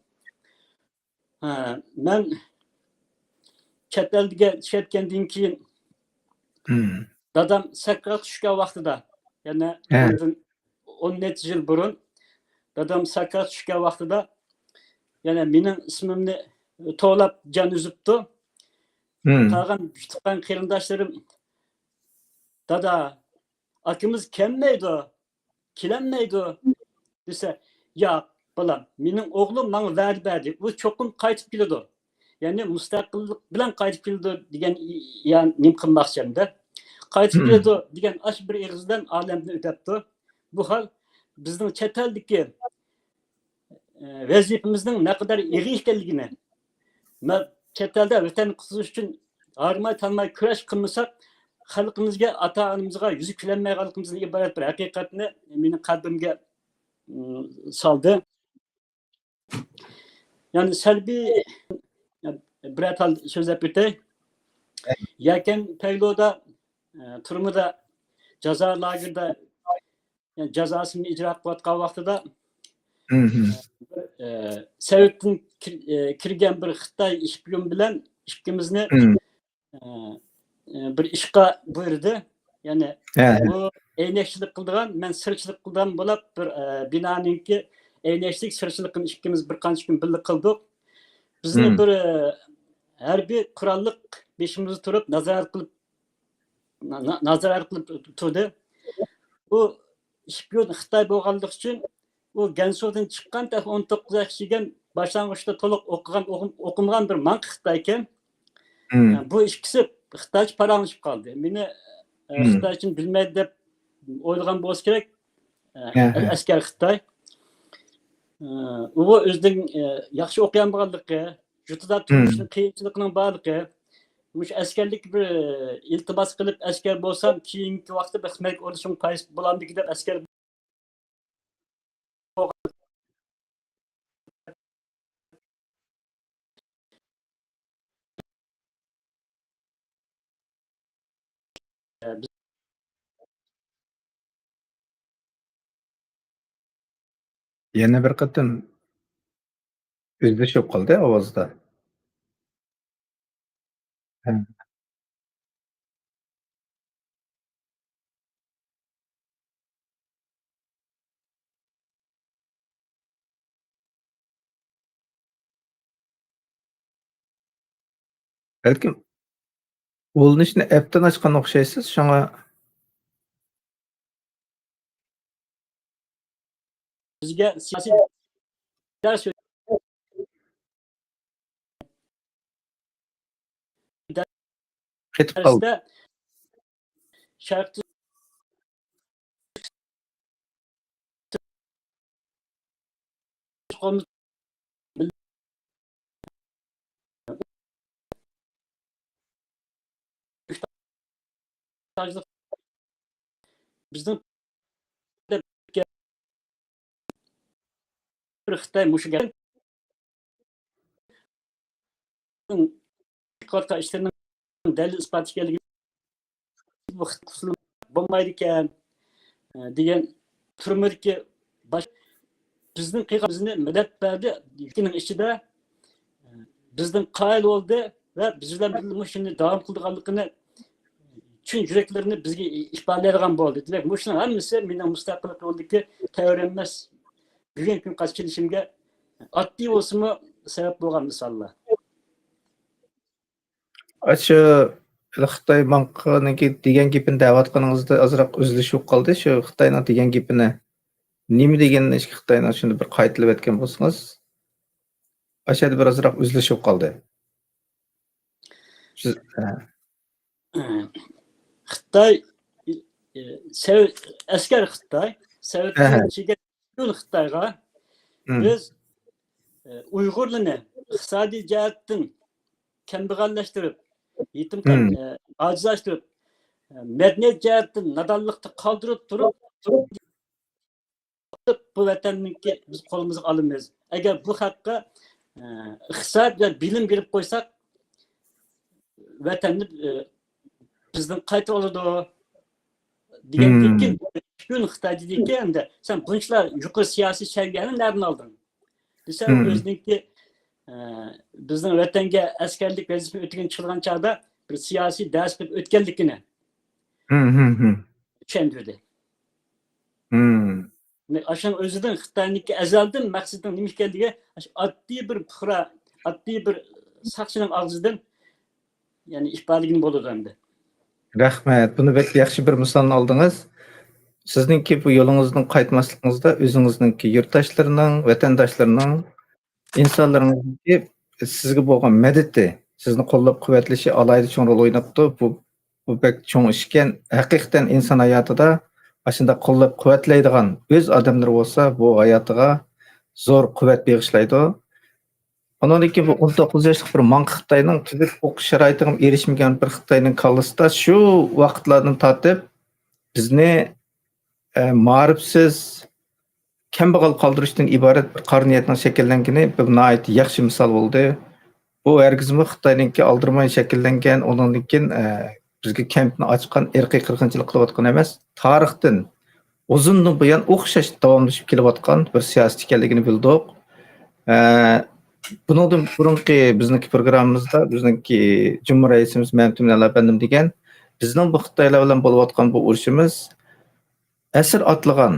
ھە، مەن چەت ئەلگە چىقىۋەتكەندىن كېيىن، دادام سەكراتقا چۈشكەن ۋاقتىدا، يەنە بۇندىن ئون نەچچە يىل بۇرۇن، دادام سەكراتقا چۈشكەن ۋاقتىدا، يەنە مېنىڭ ئىسمىمنى توۋلاپ جان ئۈزۈپتۇ. قالغان تۇغقان قېرىنداشلىرىم، «دادا، ئاكىمىز كەلمەيدۇ، كېلەلمەيدۇ» دېسە، «ياق، بالام، مېنىڭ ئوغلۇم ماڭا ۋەدە بەردى، ئۇ چوقۇم قايتىپ كېلىدۇ. يەنى مۇستەقىللىق بىلەن قايتىپ كېلىدۇ» دېگەن، يا، نېمە قىلماقچى ئەمدى. «قايتىپ كېلىدۇ» دېگەن ئاشۇ بىر ئېغىز بىلەن ئالەمدىن ئۆتەپتۇ. بۇ ھال بىزنىڭ چەت ئەلدىكى، ئە، ۋەزىپىمىزنىڭ نەقەدەر ئېغىر ئىكەنلىكىنى، مە-، چەت ئەلدە ۋەتەننى قۇتقۇزۇش ئۈچۈن ھارماي-تالماي كۈرەش قىلمىساق، خەلقىمىزگە، ئاتا-ئانىمىزغا يۈزى كۈلەلمەيدىغانلىقىمىزدىن ئىبارەت بىر ھەقىقەتنى مېنىڭ قەلبىمگە، ئىم، سالدى. يەنى سەلبىي، بىرەر تال سۆزلەپ ئۆتەي. يەكەن پەيلۇدا، ئە، تۈرمىدە، جازا لاگېرىدا، يەنى جازاسىنى ئىجرا قىلىۋاتقان ۋاقتىدا، مم. ئە، سوۋېتتىن كىر-، ئە، كىرگەن بىر خىتاي شپىيون بىلەن ئىككىمىزنى، مم. ئە، ئە، بىر ئىشقا بۇيرۇدى. يەنى ھە، ھە. ئۇ ئەينەكچىلىك قىلىدىغان، مەن سىرچىلىق قىلىدىغان بولۇپ، بىر، ئە، بىنانىڭكى ئەينەكچىلىك، سىرچىلىقىنى ئىككىمىز بىر قانچە كۈن بىللە قىلدۇق. بىزنى مم. بىر، ئە، ھەربىي قوراللىق بېشىمىزدا تۇرۇپ نازارەت قىلىپ، نا-، نا-، نازارەت قىلىپ تۇردى. بۇ شپىيون خىتاي بولغانلىقى ئۈچۈن، ئۇ گەنسۇدىن چىققان، تېخى ئون توققۇز ياش كىشىگە باشلانغۇچتا تولۇق ئوقۇغان، ئوقۇم-، ئوقۇمىغان بىر ماڭقا خىتايكەن. مم. بۇ ئىككىسى خىتايچە پاراڭلىشىپ قالدى. مېنى، ئە، مم. خىتايچىنى بىلمەيدۇ دەپ ئويلىغان بولسا كېرەك، ئە، ھە، ھە. ئەسكەر خىتاي. ئە، ئۇ ئۆزىنىڭ، ئە، ياخشى ئوقۇيالمىغانلىقى، يۇرتىدا مم. تۇرمۇشنىڭ قىيىنچىلىقىنىڭ بارلىقى، مۇشۇ ئەسكەرلىككە بىر، ئە، ئىلتىماس قىلىپ، ئەسكەر بولسام، كېيىنكى ۋاقىتتا بىر خىزمەتكە ئورۇنلىشىشىم پايدىسى بولامدىكىن دەپ ئەسكەر يەنە بىر قېتىم ئۈزۈلۈش بولۇپ قالدى ئاۋازدا. ھە. بەلكىم ئۇلىنىشنى ئەپتىن ئاچقان ئوخشايسىز، شۇڭا بىزگە سىياسىي دەرس قېتىپ قالدى. دەرستە شەرقىي بىزنىڭ بىر خىتاي مۇشۇ گەپ قىلىۋاتقان ئىشلىرىنىڭ دەلىل ئىسپاتى ئىكەنلىكىنى بۇ خىتاي قۇسۇرى بولمايدىكەن، ئە، دېگەن تۈرمىدىكى باش-، بىزنىڭ قىلغان بىزنى مەدەت بەردى، ئىككىنىڭ ئىچىدە، ئە، بىزدىن قايىل بولدى ۋە بىز بىلەن بىللە مۇشۇنى داۋام قىلىدىغانلىقىنى چىن يۈرەكلىرىنى بىزگە ئىپادىلەيدىغان بولدى. دېمەك، مۇشۇنىڭ ھەممىسى مېنىڭ مۇستەقىللىق يولىدىكى تەۋرەنمەس، بۈگۈنكى كۈنگە قاچ كېلىشىمگە ئاددىي بولسىمۇ سەۋەب بولغان مىساللار. ئاشۇ خىتاي ماڭقىنىڭكى دېگەن گېپىنى دەۋاتقىنىڭىزدا ئازراق ئۈزۈلۈش بولۇپ قالدى. شۇ خىتاينىڭ دېگەن گېپىنى، نېمە دېگەننى خىتاينىڭ شۇنى بىر قايتىلاپ ئۆتكەن بولسىڭىز، ئاشۇ يەردە بىر ئازراق ئۈزۈلۈش بولۇپ قالدى. سىز، ھە. خىتاي، ئە، سەۋ-، ئەسكەر خىتاي، سەۋەتنىڭ ئەھە. ئىچىگە پۈتۈن خىتايغا مم. بىز، ئە، ئۇيغۇرلارنى ئىقتىسادىي جەھەتتىن كەمبەغەللەشتۈرۈپ، يېتىم قال-، مم. ئە، ئاجىزلاشتۇرۇپ، ئە، مەدەنىيەت جەھەتتىن نادانلىقتا قالدۇرۇپ تۇرۇپ، بۇ ۋەتەننىڭكى بىز قولىمىزغا ئالىمىز. ئەگەر بۇ خەققە، ئە، ئىقتىساد ۋە بىلىم بېرىپ قويساق، ۋەتەننى، ئە، بىزدىن قايتۇرۇپ ئالىدۇ دېگەندىن مم. كېيىن، بۈگۈن خىتاي دېدىكى، ئەمدى سەن بۇنچىلا يۇقىرى سىياسىي سەۋىيەنى نەدىن ئالدىڭ؟ دېسە، مم. ئۆزىنىڭكى، ئە، بىزنىڭ ۋەتەنگە ئەسكەرلىك ۋەزىپىنى ئۆتىگىنى چىقىدىغان چاغدا بىر سىياسىي دەرس بېرىپ ئۆتكەنلىكىنى مم، مم، مم. چۈشەندۈردى. مم. ئاشۇنىڭ ئۆزىدىن خىتاينىڭكى ئەزەلدىن مەقسىتىنىڭ نېمە ئىكەنلىكى، ئاشۇ ئاددىي بىر پۇقرا، ئاددىي بىر ساقچىنىڭ ئاغزىدىن، يەنى ئىپادىلىگىلى بولىدۇ ئەمدى. رەھمەت. بۇنى بەك ياخشى بىر مىسالنى ئالدىڭىز. سىزنىڭكى بۇ يولىڭىزدىن قايتماسلىقىڭىزدا ئۆزىڭىزنىڭكى يۇرتداشلىرىنىڭ، ۋەتەنداشلىرىنىڭ، ئىنسانلىرىڭىزنىڭكى سىزگە بولغان مەدىتى، سىزنى قوللاپ قۇۋۋەتلىشى ئالاھىدە چوڭ رول ئويناپتۇ. بۇ، بۇ بەك چوڭ ئىشكەن. ھەقىقەتەن ئىنسان ھاياتىدا ئاشۇنداق قوللاپ قۇۋۋەتلەيدىغان ئۆز ئادەملىرى بولسا، بۇ ھاياتىغا زور قۇۋۋەت بېغىشلايدۇ. ئۇنىڭدىن كېيىن بۇ ئون توققۇز ياشلىق بىر ماڭقا خىتاينىڭ تۈزۈك ئوقۇش شارائىتىغا ئېرىشمىگەن بىر خىتاينىڭ كاللىسىدا شۇ ۋاقىتلاردىن تارتىپ بىزنى، ئە، مائارىپسىز، كەمبەغەل قالدۇرۇشتىن ئىبارەت بىر قارا نىيەتنىڭ شەكىللەنگىنى بىر ناھايىتى ياخشى مىسال بولدى. بۇ ھەرگىزمۇ خىتاينىڭكى ئالدىرىماي شەكىللەنگەن، ئۇنىڭدىن كېيىن، ئە، بىزگە كەمپىنى ئاچقان ئىرقىي قىرغىنچىلىق قىلىۋاتقان ئەمەس. تارىختىن ئۇزۇندىن بۇيان ئوخشاش داۋاملىشىپ كېلىۋاتقان بىر سىياسەت ئىكەنلىكىنى بىلدۇق. ئە، بۇنىڭدىن بۇرۇنقى بىزنىڭكى پروگراممىمىزدا بىزنىڭكى جۇمھۇر رەئىسىمىز مەمتىمىن ئەپەندىم دېگەن، بىزنىڭ بۇ خىتايلار بىلەن بولۇۋاتقان بۇ ئۇرۇشىمىز ئەسىر ئاتلىغان،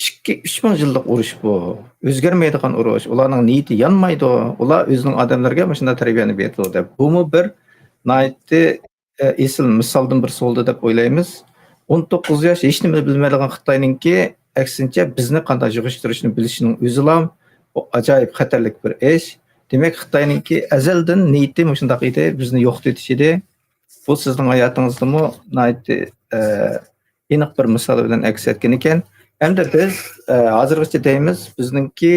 ئىككى، ئۈچ مىڭ يىللىق ئۇرۇش بۇ. ئۆزگەرمەيدىغان ئۇرۇش. ئۇلارنىڭ نىيىتى يانمايدۇ. ئۇلار ئۆزىنىڭ ئادەملىرىگە مۇشۇنداق تەربىيەنى بېرىدۇ دەپ. بۇمۇ بىر ناھايىتى، ئە، ئېسىل مىسالدىن بىرسى بولدى دەپ ئويلايمىز. ئون توققۇز ياش ھېچنېمە بىلمەيدىغان خىتاينىڭكى، ئەكسىنچە، بىزنى قانداق يىغىشتۇرۇشنى بىلىشىنىڭ ئۆزىلا بۇ ئاجايىپ خەتەرلىك بىر ئىش. دېمەك، خىتاينىڭكى ئەزەلدىن نىيىتى مۇشۇنداق ئىدى، بىزنى يوقىتىۋېتىش ئىدى. بۇ سىزنىڭ ھاياتىڭىزدىمۇ ناھايىتى، ئە، ئېنىق بىر مىسال بىلەن ئەكس ئەتكەن ئىكەن. ئەمدى بىز، ئە، ھازىرغىچە دەيمىز، بىزنىڭكى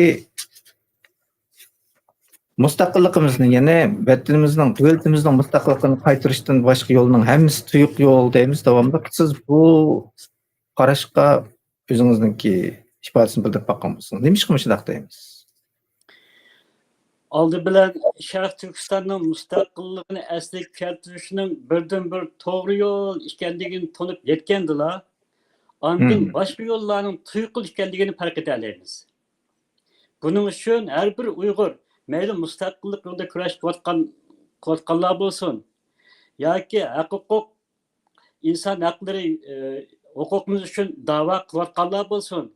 مۇستەقىللىقىمىزنى، يەنى ۋەتىنىمىزنىڭ، دۆلىتىمىزنىڭ مۇستەقىللىقىنى قايتۇرۇشتىن باشقا يولنىڭ ھەممىسى تۇيۇق يول دەيمىز داۋاملىق. سىز بۇ قاراشقا ئۆزىڭىزنىڭكى ئىپادىسىنى بىلدۈرۈپ باققان بولسىڭىز. نېمىشقا مۇشۇنداق دەيمىز؟ ئالدى بىلەن شەرقىي تۈركىستاننىڭ مۇستەقىللىقىنى ئەسلىگە كەلتۈرۈشنىڭ بىردىنبىر توغرا يول ئىكەنلىكىنى تونۇپ يەتكەندىلا، ئاندىن مم. باشقا يوللارنىڭ تۇيۇقسىز ئىكەنلىكىنى پەرق ئېتەلەيمىز. بۇنىڭ ئۈچۈن ھەر بىر ئۇيغۇر مەيلى مۇستەقىللىق يولىدا كۈرەش قىلىۋاتقان، قىلىۋاتقانلار بولسۇن ياكى ھەق ھوقۇق، ئىنسان ھەقلىرى، ئى، ھوقۇقىمىز ئۈچۈن داۋا قىلىۋاتقانلار بولسۇن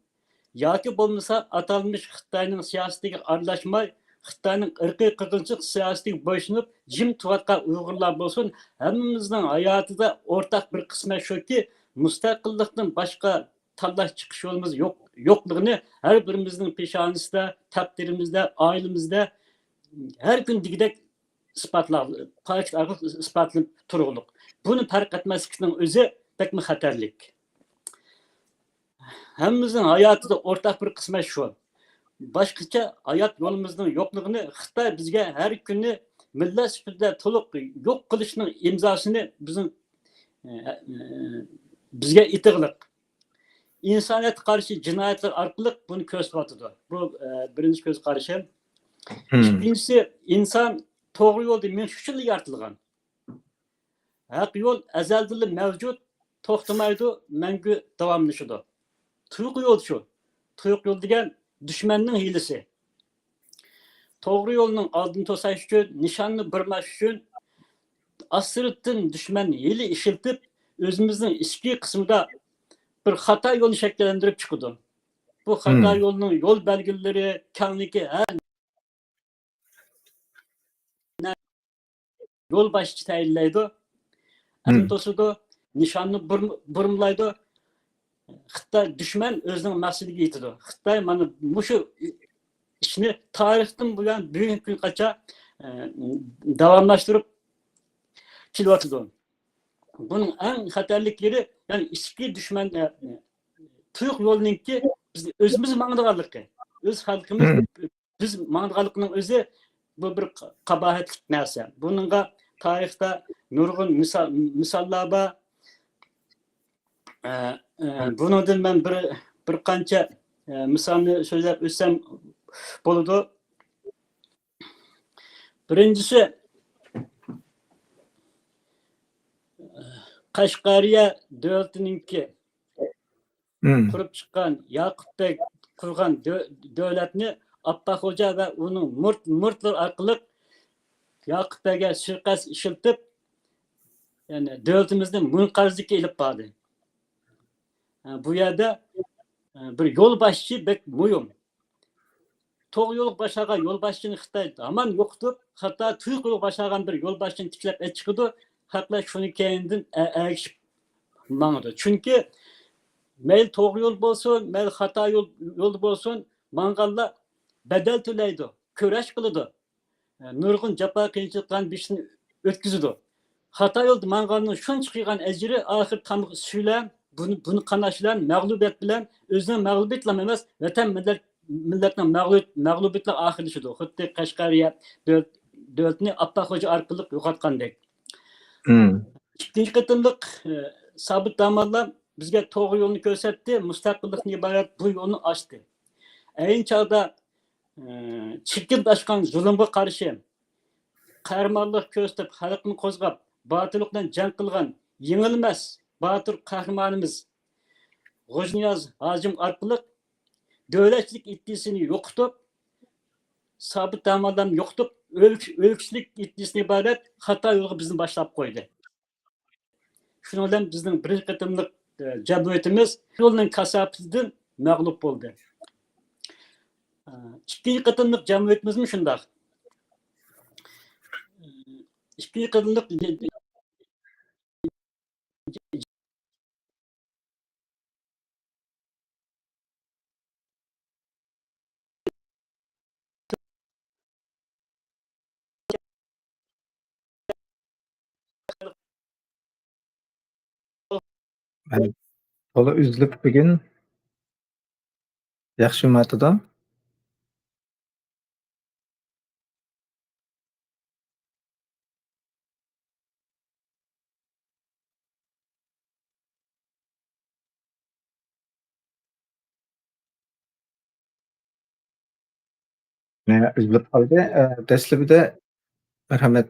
ياكى بولمىسا ئاتالمىش خىتاينىڭ سىياسىتىگە ئارىلاشماي، خىتاينىڭ ئىرقىي قىرغىنچىلىق سىياسىتىگە بويسۇنۇپ جىم تۇرۇۋاتقان ئۇيغۇرلار بولسۇن، ھەممىمىزنىڭ ھاياتىدا ئورتاق بىر قىسمەت شۇكى، مۇستەقىللىقتىن باشقا تاللاش چىقىش يولىمىز يوق، يوقلۇقىنى ھەر بىرىمىزنىڭ پېشانىسىدە، تەقدىرىمىزدە، ئائىلىمىزدە ھەر كۈن دېگۈدەك ئىسپاتلاپ، پراكتىكا ئارقىلىق ئىسپاتلىنىپ تۇرغۇلۇق. بۇنى پەرق ئەتمەسلىكنىڭ ئۆزى بەكمۇ خەتەرلىك. ھەممىمىزنىڭ ھاياتىدا ئورتاق بىر قىسمەت شۇ. باشقىچە ھايات يولىمىزنىڭ يوقلۇقىنى خىتاي بىزگە ھەر كۈنى مىللەت سۈپىتىدە تولۇق يوق قىلىشنىڭ ئىمزاسىنى بىزنىڭ، ئە، ئە، بىزگە ئېتىغلىق. ئىنسانىيەتكە قارشى جىنايەتلەر ئارقىلىق بۇنى كۆرسىتىۋاتىدۇ. بۇ، ئە، بىرىنچى كۆز قارىشى. مم. ئىككىنچىسى، ئىنسان توغرا يولدا مېڭىش ئۈچۈنلا يارىتىلغان. ھەق يول ئەزەلدىنلا مەۋجۇت، توختىمايدۇ، مەڭگۈ داۋاملىشىدۇ. تۇيۇق يول شۇ. تۇيۇق يول دېگەن دۈشمەننىڭ ھىيلىسى. توغرا يولنىڭ ئالدىنى توساش ئۈچۈن، نىشاننى بۇرماش ئۈچۈن، ئاستىرتتىن دۈشمەن ھىيلە ئىشلىتىپ، ئۆزىمىزنىڭ ئىچكى قىسمىدا بىر خاتا يولنى شەكىللەندۈرۈپ چىقىدۇ. بۇ خاتا مم. يولنىڭ يول بەلگىلىرى، كەڭلىكى، ھەر يول باشچى تەيىنلەيدۇ، ئەلنى مم. توسىدۇ، نىشاننى بۇرم-، بۇرمىلايدۇ. خىتاي دۈشمەن ئۆزىنىڭ مەقسىتىگە يېتىدۇ. خىتاي مانا مۇشۇ ئىشنى تارىختىن بۇيان بۈگۈنكى كۈنگىچە، ئە، داۋاملاشتۇرۇپ كېلىۋاتىدۇ. بۇنىڭ ئەڭ خەتەرلىك يېرى، يەنى ئىچكى دۈشمەن، ئە، تۇيۇق يولنىڭكى بىز ئۆزىمىز ماڭىدىغانلىقى، ئۆز خەلقىمىز مم. بىز ماڭىدىغانلىقىنىڭ ئۆزى بۇ بىر قا-، قاباھەتلىك نەرسە. بۇنىڭغا تارىختا نۇرغۇن مىسال، مىساللار بار. ئە، ئە، بۇنىڭدىن مەن بىر، بىر قانچە، ئە، مىسالنى سۆزلەپ ئۆتسەم بولىدۇ. بىرىنچىسى، قەشقەرىيە دۆلىتىنىڭكى مم. قۇرۇپ چىققان ياقۇپ بەگ قۇرغان دۆ-، دۆلەتنى ئاپپاق خوجا ۋە ئۇنىڭ مۇرىت-، مۇرىتلىرى ئارقىلىق ياقۇپ بەگگە سۇيىقەست ئىشلىتىپ، يەنى دۆلىتىمىزنى مۇنقەرزلىككە ئېلىپ باردى. ئە، بۇ يەردە، ئە، بىر يولباشچى بەك مۇھىم. توغرا يولغا باشلىغان يولباشچىنى خىتاي ھامان يوقىتىپ، خىتاي تۇيۇق يولغا باشلىغان بىر يولباشچىنى تىكلەپ ئەچىقىدۇ. خەقلەر شۇنىڭ كەينىدىن ئە-، ئەگىشىپ ماڭىدۇ. چۈنكى مەيلى توغرا يول بولسۇن، مەيلى خاتا يول، يولدا بولسۇن، ماڭغانلار بەدەل تۆلەيدۇ، كۈرەش قىلىدۇ. نۇرغۇن جاپا قىيىنچىلىقلارنى بېشىدىن ئۆتكۈزىدۇ. خاتا يولدا ماڭغاننىڭ شۇنچە قىلغان ئەجرى ئاخىرى تامغا ئۈسۈش بىلەن، بۇنى، بۇنى قاناش بىلەن، مەغلۇبىيەت بىلەن، ئۆزىنىڭ مەغلۇبىيىتىلا ئەمەس، ۋەتەن مىللەت، مىللەتنىڭ مەغلۇبىيىتى، مەغلۇبىيىتىلا ئاخىرلىشىدۇ. خۇددى قەشقەرىيە دۆل-، دۆلىتىنى ئاپپاق خوجا ئارقىلىق يوقاتقاندەك. مم. ئىككىنچى قېتىملىق، ئە، سابىت داموللام بىزگە توغرا يولنى كۆرسەتتى، مۇستەقىللىقتىن ئىبارەت بۇ يولنى ئاچتى. ئەينى چاغدا، ئە، چېكىندە ئاشقان زۇلۇمغا قارشى، قەھرىمانلىق كۆرسىتىپ، خەلقنى قوزغاپ، باتۇرلۇق بىلەن جەڭ قىلغان يېڭىلمەس باتۇر قەھرىمانىمىز غوجىنىياز ھاجىم ئارقىلىق دۆلەتچىلىك ئىدىيىسىنى يوقىتىپ، سابىت داموللامنى يوقىتىپ، ئۆلكە-، ئۆلكىچىلىك ئىدىيىسىدىن ئىبارەت خاتا يولغا بىزنى باشلاپ قويدى. شۇنىڭ بىلەن بىزنىڭ بىرىنچى قېتىملىق، ئە، جەمھۇرىيىتىمىز يولنىڭ كاساپىتىدىن مەغلۇپ بولدى. ئە، ئىككىنچى قېتىملىق جەمھۇرىيىتىمىزمۇ شۇنداق. ئىككىنچى قېتىملىق تولا ئۈزۈلۈپ بۈگۈن ياخشىمۇ ئاتىدا؟ ئۈزۈلۈپ قالدى. ئە، دەسلىپىدە، مەرھەمەت.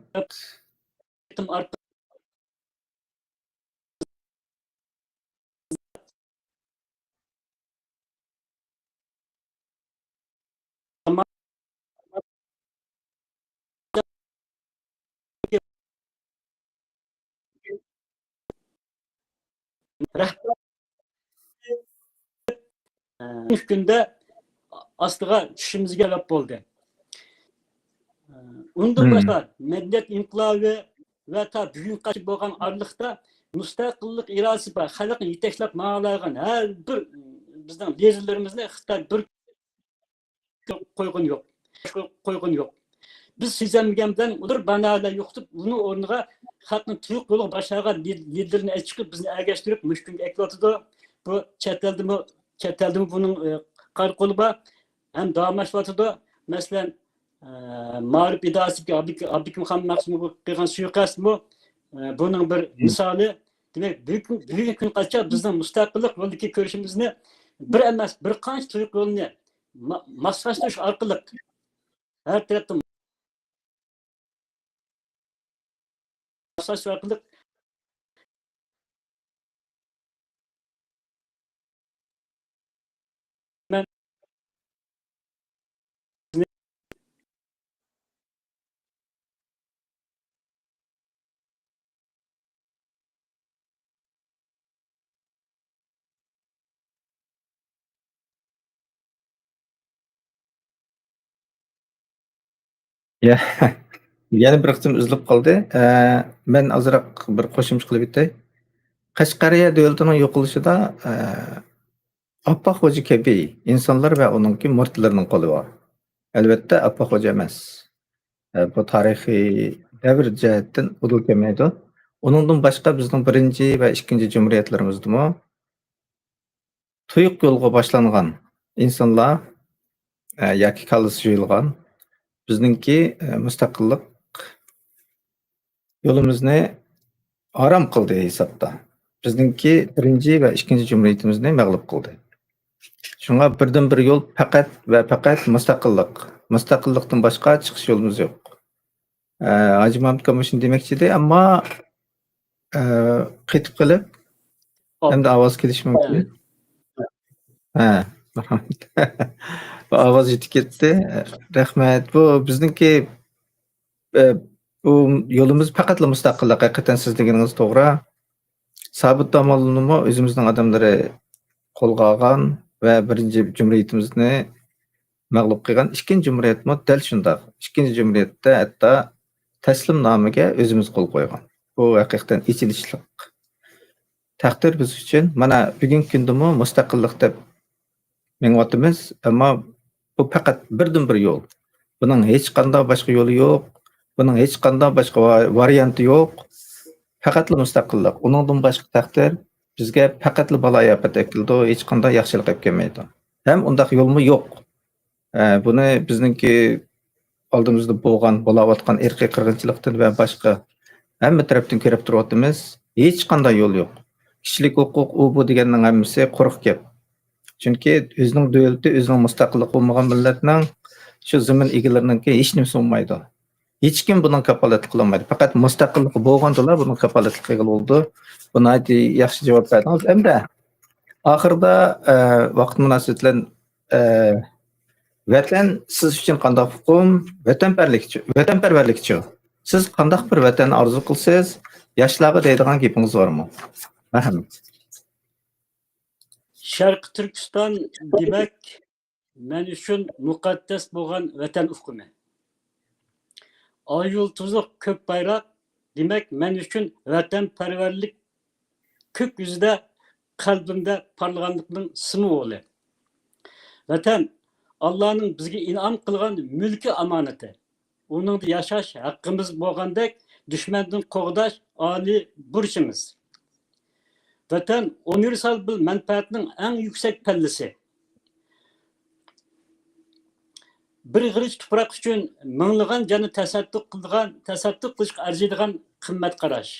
رەھبەر كۈندە ئاستىغا چۈشۈشىمىزگە سەۋەب بولدى. ئۇندىن باشقا، مەدەنىيەت ئىنقىلابى ۋە تا بۈگۈنگىچە بولغان ئارىلىقتا مۇستەقىللىق ئىرادىسى بار، خەلقنى يېتەكلەپ ماڭالايدىغان ھەر بىر بىزنىڭ لىدېرلىرىمىزنى خىتاي بىر قويغىنى يوق. قويغىنى يوق. بىز سېزەلمىگەن بىلەن ئۇلار بانالار يوقىتىپ، ئۇنىڭ ئورنىغا خەقنى تۇيۇق يولغا باشلىغان لىدېرلىرىنى ئەچىقىپ، بىزنى ئەگەشتۈرۈپ مۇشۇ كۈنگە ئەكېلىۋاتىدۇ. بۇ چەت ئەلدىمۇ، چەت ئەلدىمۇ بۇنىڭ، ئى، قارا قولى بار. ھەم داۋاملىشىۋاتىدۇ. مەسىلەن، ئە، مائارىپ ئىدارىسىدىكى ئابلىك-، ئابلىكىم خان مەخسۇمغا قىلغان سۇيىقەستمۇ، ئە، بۇنىڭ بىر مىسالى. دېمەك، بۈگۈن، بۈگۈنكى كۈنگىچە بىزنىڭ مۇستەقىللىق يولىدىكى كۈرىشىمىزنى بىر ئەمەس، بىر قانچە تۇيۇق يولنى ما-، ماسلاشتۇرۇش ئارقىلىق، ھەر تەرەپتىن ماسلاشتۇرۇش ئارقىلىق مەن يا، يەنە بىر قىسىم ئۈزۈلۈپ قالدى. ئە، مەن ئازراق بىر قوشۇمچە قىلىپ ئۆتەي. قەشقەرىيە دۆلىتىنىڭ يوقىلىشىدا، ئە، ئاپپاق خوجا كەبى ئىنسانلار ۋە ئۇنىڭكى مۇرىتلىرىنىڭ قولى بار. ئەلۋەتتە، ئاپپاق خوجا ئەمەس. ئە، بۇ تارىخىي دەۋر جەھەتتىن ئۇدۇل كەلمەيدۇ. ئۇنىڭدىن باشقا بىزنىڭ بىرىنچى ۋە ئىككىنچى جۇمھۇرىيەتلىرىمىزدىمۇ تۇيۇق يولغا باشلانغان ئىنسانلار، ئە، ياكى كاللىسى جۇيۇلغان بىزنىڭكى، ئە، مۇستەقىللىق يولىمىزنى ھارام قىلدى ھېسابتا. بىزنىڭكى بىرىنچى ۋە ئىككىنچى جۇمھۇرىيىتىمىزنى مەغلۇپ قىلدى. شۇڭا بىردىنبىر يول پەقەت ۋە پەقەت مۇستەقىللىق. مۇستەقىللىقتىن باشقا چىقىش يولىمىز يوق. ئە، ھاجى مامۇت ئاكام مۇشۇنى دېمەكچى ئىدى، ئەمما، ئە، قېتىپ قېلىپ، ئەمدى ئاۋاز كېلىشى مۇمكىن. ھە، بۇ ئاۋاز يېتىپ كەتتى. رەھمەت. بۇ بىزنىڭكى، ئە، بۇ يولىمىز پەقەتلا مۇستەقىللىق. ھەقىقەتەن سىز دېگىنىڭىز توغرا. سابىت داموللىنىمۇ ئۆزىمىزنىڭ ئادەملىرى قولغا ئالغان ۋە بىرىنچى جۇمھۇرىيىتىمىزنى مەغلۇپ قىلغان. ئىككىنچى جۇمھۇرىيەتمۇ دەل شۇنداق. ئىككىنچى جۇمھۇرىيەتتە ھەتتا تەسلىمنامىگە ئۆزىمىز قول قويغان. بۇ ھەقىقەتەن ئېچىنىشلىق تەقدىر بىز ئۈچۈن. مانا بۈگۈنكى كۈندىمۇ مۇستەقىللىق دەپ مېڭىۋاتىمىز، ئەمما بۇ پەقەت بىردىنبىر يول. بۇنىڭ ھېچقانداق باشقا يولى يوق. بۇنىڭ ھېچقانداق باشقا ۋا-، ۋارىيانتى يوق. پەقەتلا مۇستەقىللىق. ئۇنىڭدىن باشقا تەقدىر بىزگە پەقەتلا بالايىئاپەت ئەكېلىدۇ، ھېچقانداق ياخشىلىق ئەپ كەلمەيدۇ. ھەم ئۇنداق يولمۇ يوق. ئە، بۇنى بىزنىڭكى ئالدىمىزدا بولغان، بولاۋاتقان ئىرقىي قىرغىنچىلىقتىن ۋە باشقا ھەممە تەرەپتىن كۆرۈپ تۇرۇۋاتىمىز. ھېچقانداق يول يوق. كىشىلىك ھوقۇق، ئۇ بۇ دېگەننىڭ ھەممىسى قۇرۇق گەپ. چۈنكى ئۆزىنىڭ دۆلىتى، ئۆزىنىڭ مۇستەقىللىقى بولمىغان مىللەتنىڭ شۇ زېمىن ئىگىلىرىنىڭكى ھېچ نېمىسى بولمايدۇ. ھېچكىم بۇنىڭ كاپالەتلىك قىلالمايدۇ. پەقەت مۇستەقىللىقى بولغاندىلا بۇنىڭ كاپالەتلىك قىلغىلى بولىدۇ. بۇ ناھايىتى ياخشى جاۋاب بەردىڭىز. ئەمدى ئاخىرىدا، ئە، ۋاقىت مۇناسىۋىتى بىلەن، ئە، ۋەتەن سىز ئۈچۈن قانداق ئۇقۇم؟ ۋەتەنپەرلىكچۇ-، ۋەتەنپەرۋەرلىكچۇ؟ سىز قانداق بىر ۋەتەن ئارزۇ قىلىسىز؟ ياشلارغا دەيدىغان گېپىڭىز بارمۇ؟ مەرھەمەت. شەرقىي تۈركىستان، دېمەك، مەن ئۈچۈن مۇقەددەس بولغان ۋەتەن ئۇقۇمى. ئاي يۇلتۇزلۇق كۆك بايراق، دېمەك، مەن ئۈچۈن ۋەتەنپەرۋەرلىك كۆك يۈزىدە، قەلبىمدە پارلىغانلىقنىڭ سىمۋولى. ۋەتەن، ئاللانىڭ بىزگە ئىنئام قىلغان مۈلكى ئامانىتى. ئۇنىڭدا ياشاش ھەققىمىز بولغاندەك، دۈشمەندىن قوغداش ئالىي بۇرچىمىز. ۋەتەن ئۇنىۋېرسال بىر مەنپەئەتنىڭ ئەڭ يۈكسەك پەللىسى. بىر غېرىچ تۇپراق ئۈچۈن مىڭلىغان جاننى تەسەددۇق قىلىدىغان، تەسەددۇق قىلىشقا ئەرزىيدىغان قىممەت قاراش.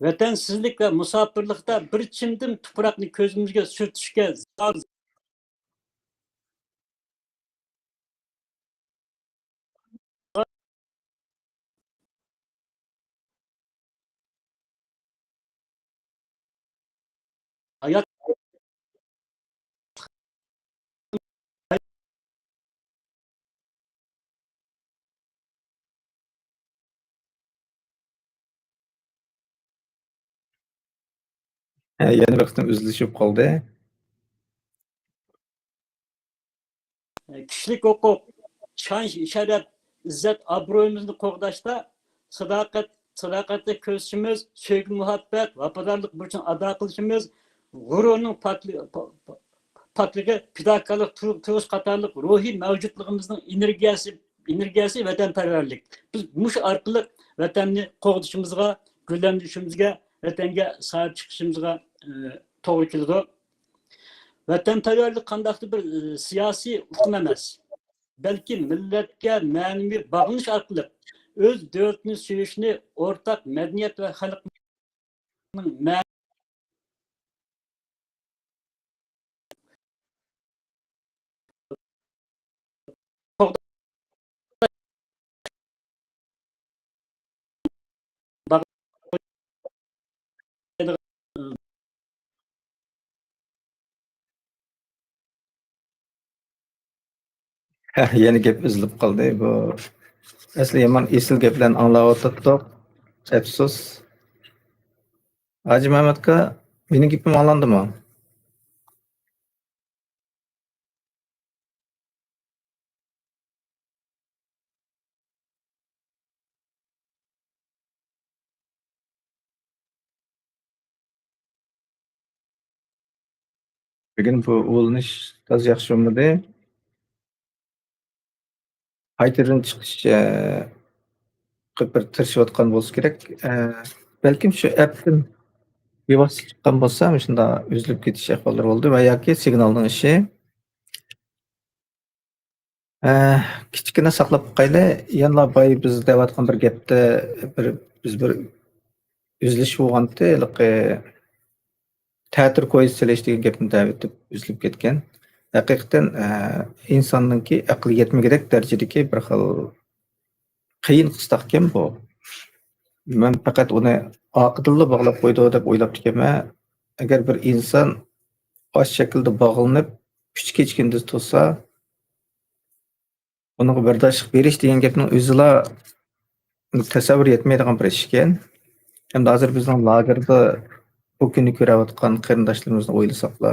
ۋەتەنسىزلىك ۋە مۇساپىرلىقتا بىر چىمدىم تۇپراقنى كۆزىمىزگە سۈرتۈشكە زار ھايات. ھە، يەنە بىر قېتىم ئۈزۈلۈش بولۇپ قالدى. كىشىلىك ھوقۇق، شان-شەرەپ، ئىززەت-ئابرۇيىمىزنى قوغداشتا ساداقەت، ساداقەتلىك كۆرسىتىشىمىز، سۆيگۈ-مۇھەببەت، ۋاپادارلىق بۇرچىنى ئادا قىلىشىمىز، غۇرۇرنىڭ پاكلى-، پا-، پا-، پاكلىقى، پىداكارلىق تۇ-، تۇيغۇسى قاتارلىق روھىي مەۋجۇتلۇقىمىزنىڭ ئېنېرگىيەسى، ئېنېرگىيەسى ۋەتەنپەرۋەرلىك. بىز مۇشۇ ئارقىلىق ۋەتەننى قوغدىشىمىزغا، گۈللەندۈرۈشىمىزگە، ۋەتەنگە ساھىب چىقىشىمىزغا، ئى، توغرا كېلىدۇ. ۋەتەنپەرۋەرلىك قانداقتۇر بىر، ئى، سىياسىي ئۇقۇم ئەمەس، بەلكى مىللەتكە مەنىۋى باغلىنىش ئارقىلىق ئۆز دۆلىتىنى سۆيۈشنى، ئورتاق مەدەنىيەت ۋە خەلقنىڭ مە-، ھە، يەنە گەپ ئۈزۈلۈپ قالدى. بۇ ئەسلى يامان ئېسىل گەپلەرنى ئاڭلاۋاتاتتۇق. ئەپسۇس. ھاجى مەمەتكا، مېنىڭ گېپىم ئاڭلاندىمۇ؟ بۈگۈن بۇ ئۇۋۇلىنىش تازا ياخشى بولمىدى. قايتىدىن چىقىش، ئە، بىر تىرىشىۋاتقان بولسا كېرەك. ئە، بەلكىم شۇ ئەپتىن بىۋاسىتە چىققان بولسا، مۇشۇنداق ئۈزۈلۈپ كېتىش ئەھۋاللىرى بولدى ۋە ياكى سىگنالنىڭ ئىشى. ئە، كىچىككىنە ساقلاپ باقايلى. يەنىلا باي بىز دەۋاتقان بىر گەپتە بىر، بىز بىر ئۈزۈلۈش بولغانتى، ھېلىقى تەتۈر كويزا سېلىش دېگەن گەپنى دەۋېتىپ ئۈزۈلۈپ كەتكەن. ھەقىقەتەن، ئە، ئىنساننىڭكى ئەقلى يەتمىگۈدەك دەرىجىدىكى بىر خىل قىيىن قىستاقكەن بۇ. مەن پەقەت ئۇنى ئارقىدىنلا باغلاپ قويىدۇ دەپ ئويلاپتىكەنمەن. ئەگەر بىر ئىنسان ئاشۇ شەكىلدە باغلىنىپ، ئۈچ كېچە كۈندۈز تۇرسا، ئۇنىڭغا بەرداشلىق بېرىش دېگەن گەپنىڭ ئۆزىلا تەسەۋۋۇر يەتمەيدىغان بىر ئىش ئىكەن. ھەمدە ھازىر بىزنىڭ لاگېردا بۇ كۈننى كۆرۈۋاتقان قېرىنداشلىرىمىزنى ئويلىساقلا،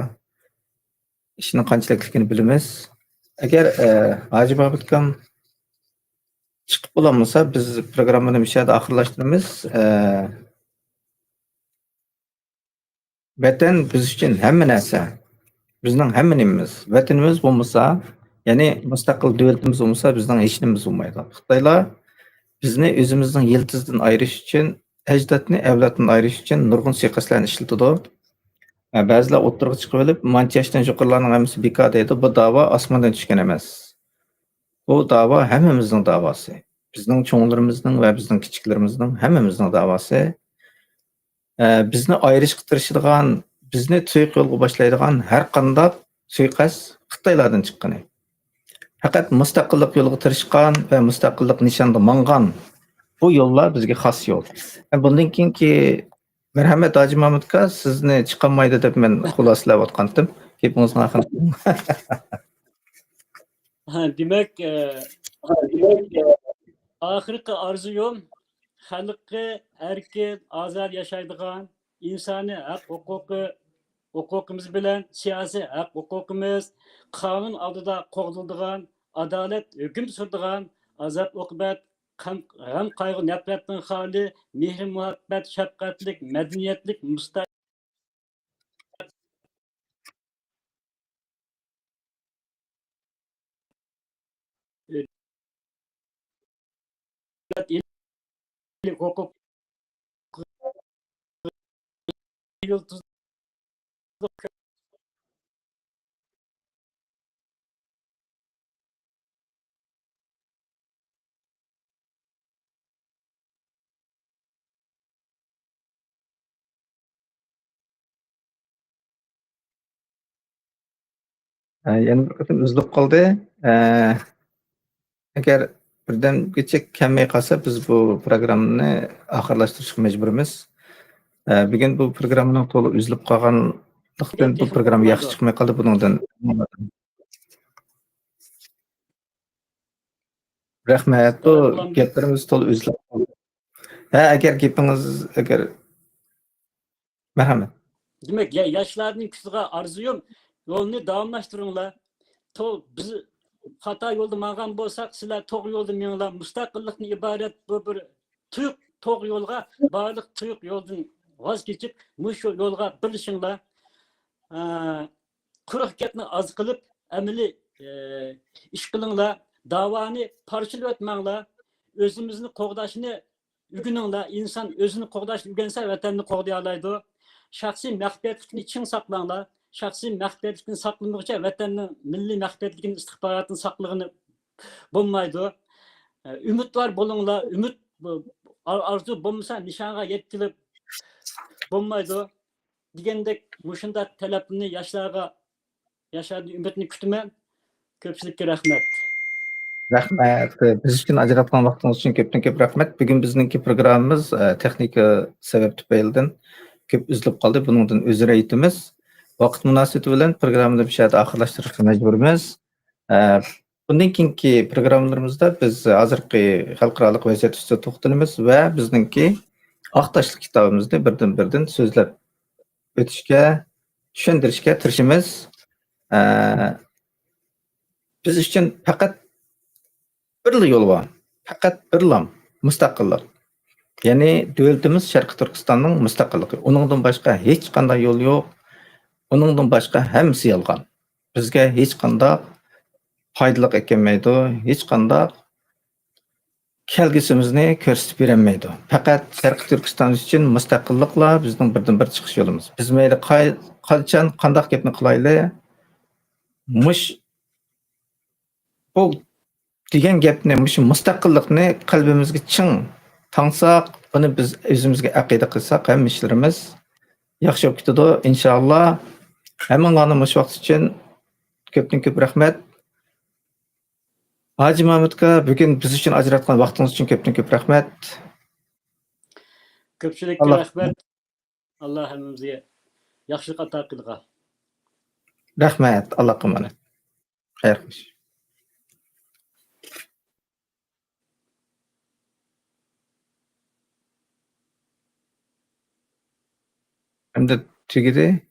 ئىشنىڭ قانچىلىك ئىكەنلىكىنى بىلىمىز. ئەگەر، ئە، ھاجى مەمەت ئاكام چىقىپ بولالمىسا، بىز پروگراممىنى مۇشۇ يەردە ئاخىرلاشتۇرىمىز. ئە، ۋەتەن بىز ئۈچۈن ھەممە نەرسە. بىزنىڭ ھەممە نېمىمىز. ۋەتىنىمىز بولمىسا، يەنى مۇستەقىل دۆلىتىمىز بولمىسا، بىزنىڭ ھېچ نېمىمىز بولمايدۇ. خىتايلار بىزنى ئۆزىمىزنىڭ يىلتىزىدىن ئايرىش ئۈچۈن، ئەجدادنى ئەۋلادتىن ئايرىش ئۈچۈن نۇرغۇن سۇيىقەستلەرنى ئىشلىتىدۇ. ھە، بەزىلەر ئوتتۇرىغا چىقىۋېلىپ، مانچە ياشتىن يۇقىرىلارنىڭ ھەممىسى بىكار دەيدۇ. بۇ داۋا ئاسماندىن چۈشكەن ئەمەس. بۇ داۋا ھەممىمىزنىڭ داۋاسى. بىزنىڭ چوڭلىرىمىزنىڭ ۋە بىزنىڭ كىچىكلىرىمىزنىڭ ھەممىمىزنىڭ داۋاسى. ئە، بىزنى ئايرىشقا تىرىشىدىغان، بىزنى تۈزۈك يولغا باشلايدىغان ھەر قانداق سۇيىقەست خىتايلاردىن چىققىنى. پەقەت مۇستەقىللىق يولىغا تىرىشقان ۋە مۇستەقىللىق نىشانىدا ماڭغان بۇ يوللار بىزگە خاس يول. بۇندىن كېيىنكى، مەرھەمەت، ھاجى مامۇتكا، سىزنى چىقالمايدۇ دەپ مەن خۇلاسىلەۋاتقانتىم. گېپىڭىزنى ئاخىرىنى. ھە، دېمەك، ئە، ئاخىرقى ئارزۇيۇم خەلقى ئەركىن، ئازادە ياشايدىغان، ئىنسانىي ھەق ھوقۇقى، ھوقۇقىمىز بىلەن سىياسىي ھەق ھوقۇقىمىز، قانۇن ئالدىدا قوغدىلىدىغان، ئادالەت ھۆكۈم سۈرىدىغان، ئازاب ئوقۇبەت، غەم، غەم قايغۇ نەپرەتتىن خالىي، مېھرى مۇھەببەت، شەپقەتلىك، مەدەنىيەتلىك، مۇستە-، ھوقۇق يۇلتۇز. ئە، يەنە بىر قېتىم ئۈزۈلۈپ قالدى. ئە، ئەگەر بىردەمگىچە كەلمەي قالسا، بىز بۇ پروگراممىنى ئاخىرلاشتۇرۇشقا مەجبۇرمىز. ئە، بۈگۈن بۇ پروگراممىنىڭ تولا ئۈزۈلۈپ قالغانلىقتىن، بۇ پروگرامما ياخشى چىقماي قالدى، بۇنىڭدىن. رەھمەت. بۇ گەپلىرىمىز تولا ئۈزۈلۈپ قالدى. ھە، ئەگەر گېپىڭىز، ئەگەر، مەرھەمەت. دېمەك، يا-، ياشلاردىن كۈتىدىغان ئارزۇيۇم، يولنى داۋاملاشتۇرۇڭلار. تو-، بىز خاتا يولدا ماڭغان بولساق، سىلەر توغرا يولدا مېڭىڭلار. مۇستەقىللىقتىن ئىبارەت بۇ بىر تۇيۇق، توغرا يولغا، بارلىق تۇيۇق يولدىن ۋاز كېچىپ، مۇشۇ يولغا بىرلىشىڭلار. ئە، قۇرۇق گەپنى ئاز قىلىپ، ئەمەلىي، ئە، ئىش قىلىڭلار. داۋانى پارچىلىۋەتمەڭلار. ئۆزىمىزنى قوغداشنى ئۆگىنىڭلار. ئىنسان ئۆزىنى قوغداشنى ئۆگەنسە، ۋەتەننى قوغدىيالايدۇ. شەخسىي مەخپىيەتلىكنى چىڭ ساقلاڭلار. شەخسىي مەخپىيەتلىكنى ساقلىمىغۇچە، ۋەتەننىڭ مىللىي مەخپىيەتلىكىنى، ئىستىخباراتىنى ساقلىغىلى بولمايدۇ. ئە، ئۈمىدۋار بولۇڭلار. ئۈمىد، بۇ، ئار-، ئارزۇ بولمىسا، نىشانغا يەتكىلى بولمايدۇ. دېگەندەك، مۇشۇنداق تەلەپنى ياشلارغا، ياشلاردىن ئۈمىدنى كۈتىمەن. كۆپچىلىككە رەھمەت. رەھمەت. بىز ئۈچۈن ئاجراتقان ۋاقتىڭىز ئۈچۈن كۆپتىن كۆپ رەھمەت. بۈگۈن بىزنىڭكى پروگراممىمىز، ئە، تېخنىكا سەۋەب تۈپەيلىدىن كۆپ ئۈزۈلۈپ قالدى. بۇنىڭدىن ئۆزرە ئېيتىمىز. ۋاقىت مۇناسىۋىتى بىلەن پروگراممىنى بۇ يەردە ئاخىرلاشتۇرۇشقا مەجبۇرمىز. ئە، بۇندىن كېيىنكى پروگراممىلىرىمىزدا بىز ھازىرقى خەلقئارالىق ۋەزىيەت ئۈستىدە توختىلىمىز ۋە بىزنىڭكى ئاق تاشلىق كىتابىمىزنى بىردىن-بىردىن سۆزلەپ ئۆتۈشكە، چۈشەندۈرۈشكە تىرىشىمىز. ئە، بىز ئۈچۈن پەقەت بىرلا يول بار. پەقەت بىرلا مۇستەقىللىق. يەنى دۆلىتىمىز شەرقىي تۈركىستاننىڭ مۇستەقىللىقى. ئۇنىڭدىن باشقا ھېچقانداق يول يوق. ئۇنىڭدىن باشقا ھەممىسى يالغان. بىزگە ھېچقانداق پايدىلىق ئەكەلمەيدۇ، ھېچقانداق كەلگۈسىمىزنى كۆرسىتىپ بېرەلمەيدۇ. پەقەت شەرقىي تۈركىستان ئۈچۈن مۇستەقىللىقلا بىزنىڭ بىردىن-بىر چىقىش يولىمىز. بىز مەيلى قاي-، قاچان، قانداق گەپنى قىلايلى، مۇش-، بۇ دېگەن گەپنى، مۇشۇ مۇستەقىللىقنى قەلبىمىزگە چىڭ تاڭساق، بۇنى بىز ئۆزىمىزگە ئەقىدە قىلساق، ھەممە ئىشلىرىمىز ياخشى بولۇپ كېتىدۇ، ئىنشائاللا. ھەممىڭلارنى مۇشۇ ۋاقىت ئۈچۈن كۆپتىن كۆپ رەھمەت. ھاجى مامۇت ئاكا، بۈگۈن بىز ئۈچۈن ئاجراتقان ۋاقتىڭىز ئۈچۈن كۆپتىن كۆپ رەھمەت. كۆپچىلىككە ئاللا رەھمەت. ئاللا ھەممىمىزگە ياخشىلىق ئاتا قىلغان. رەھمەت، ئاللاغا ئامانەت. خەير خوش. ئەمدى تۈگىدى.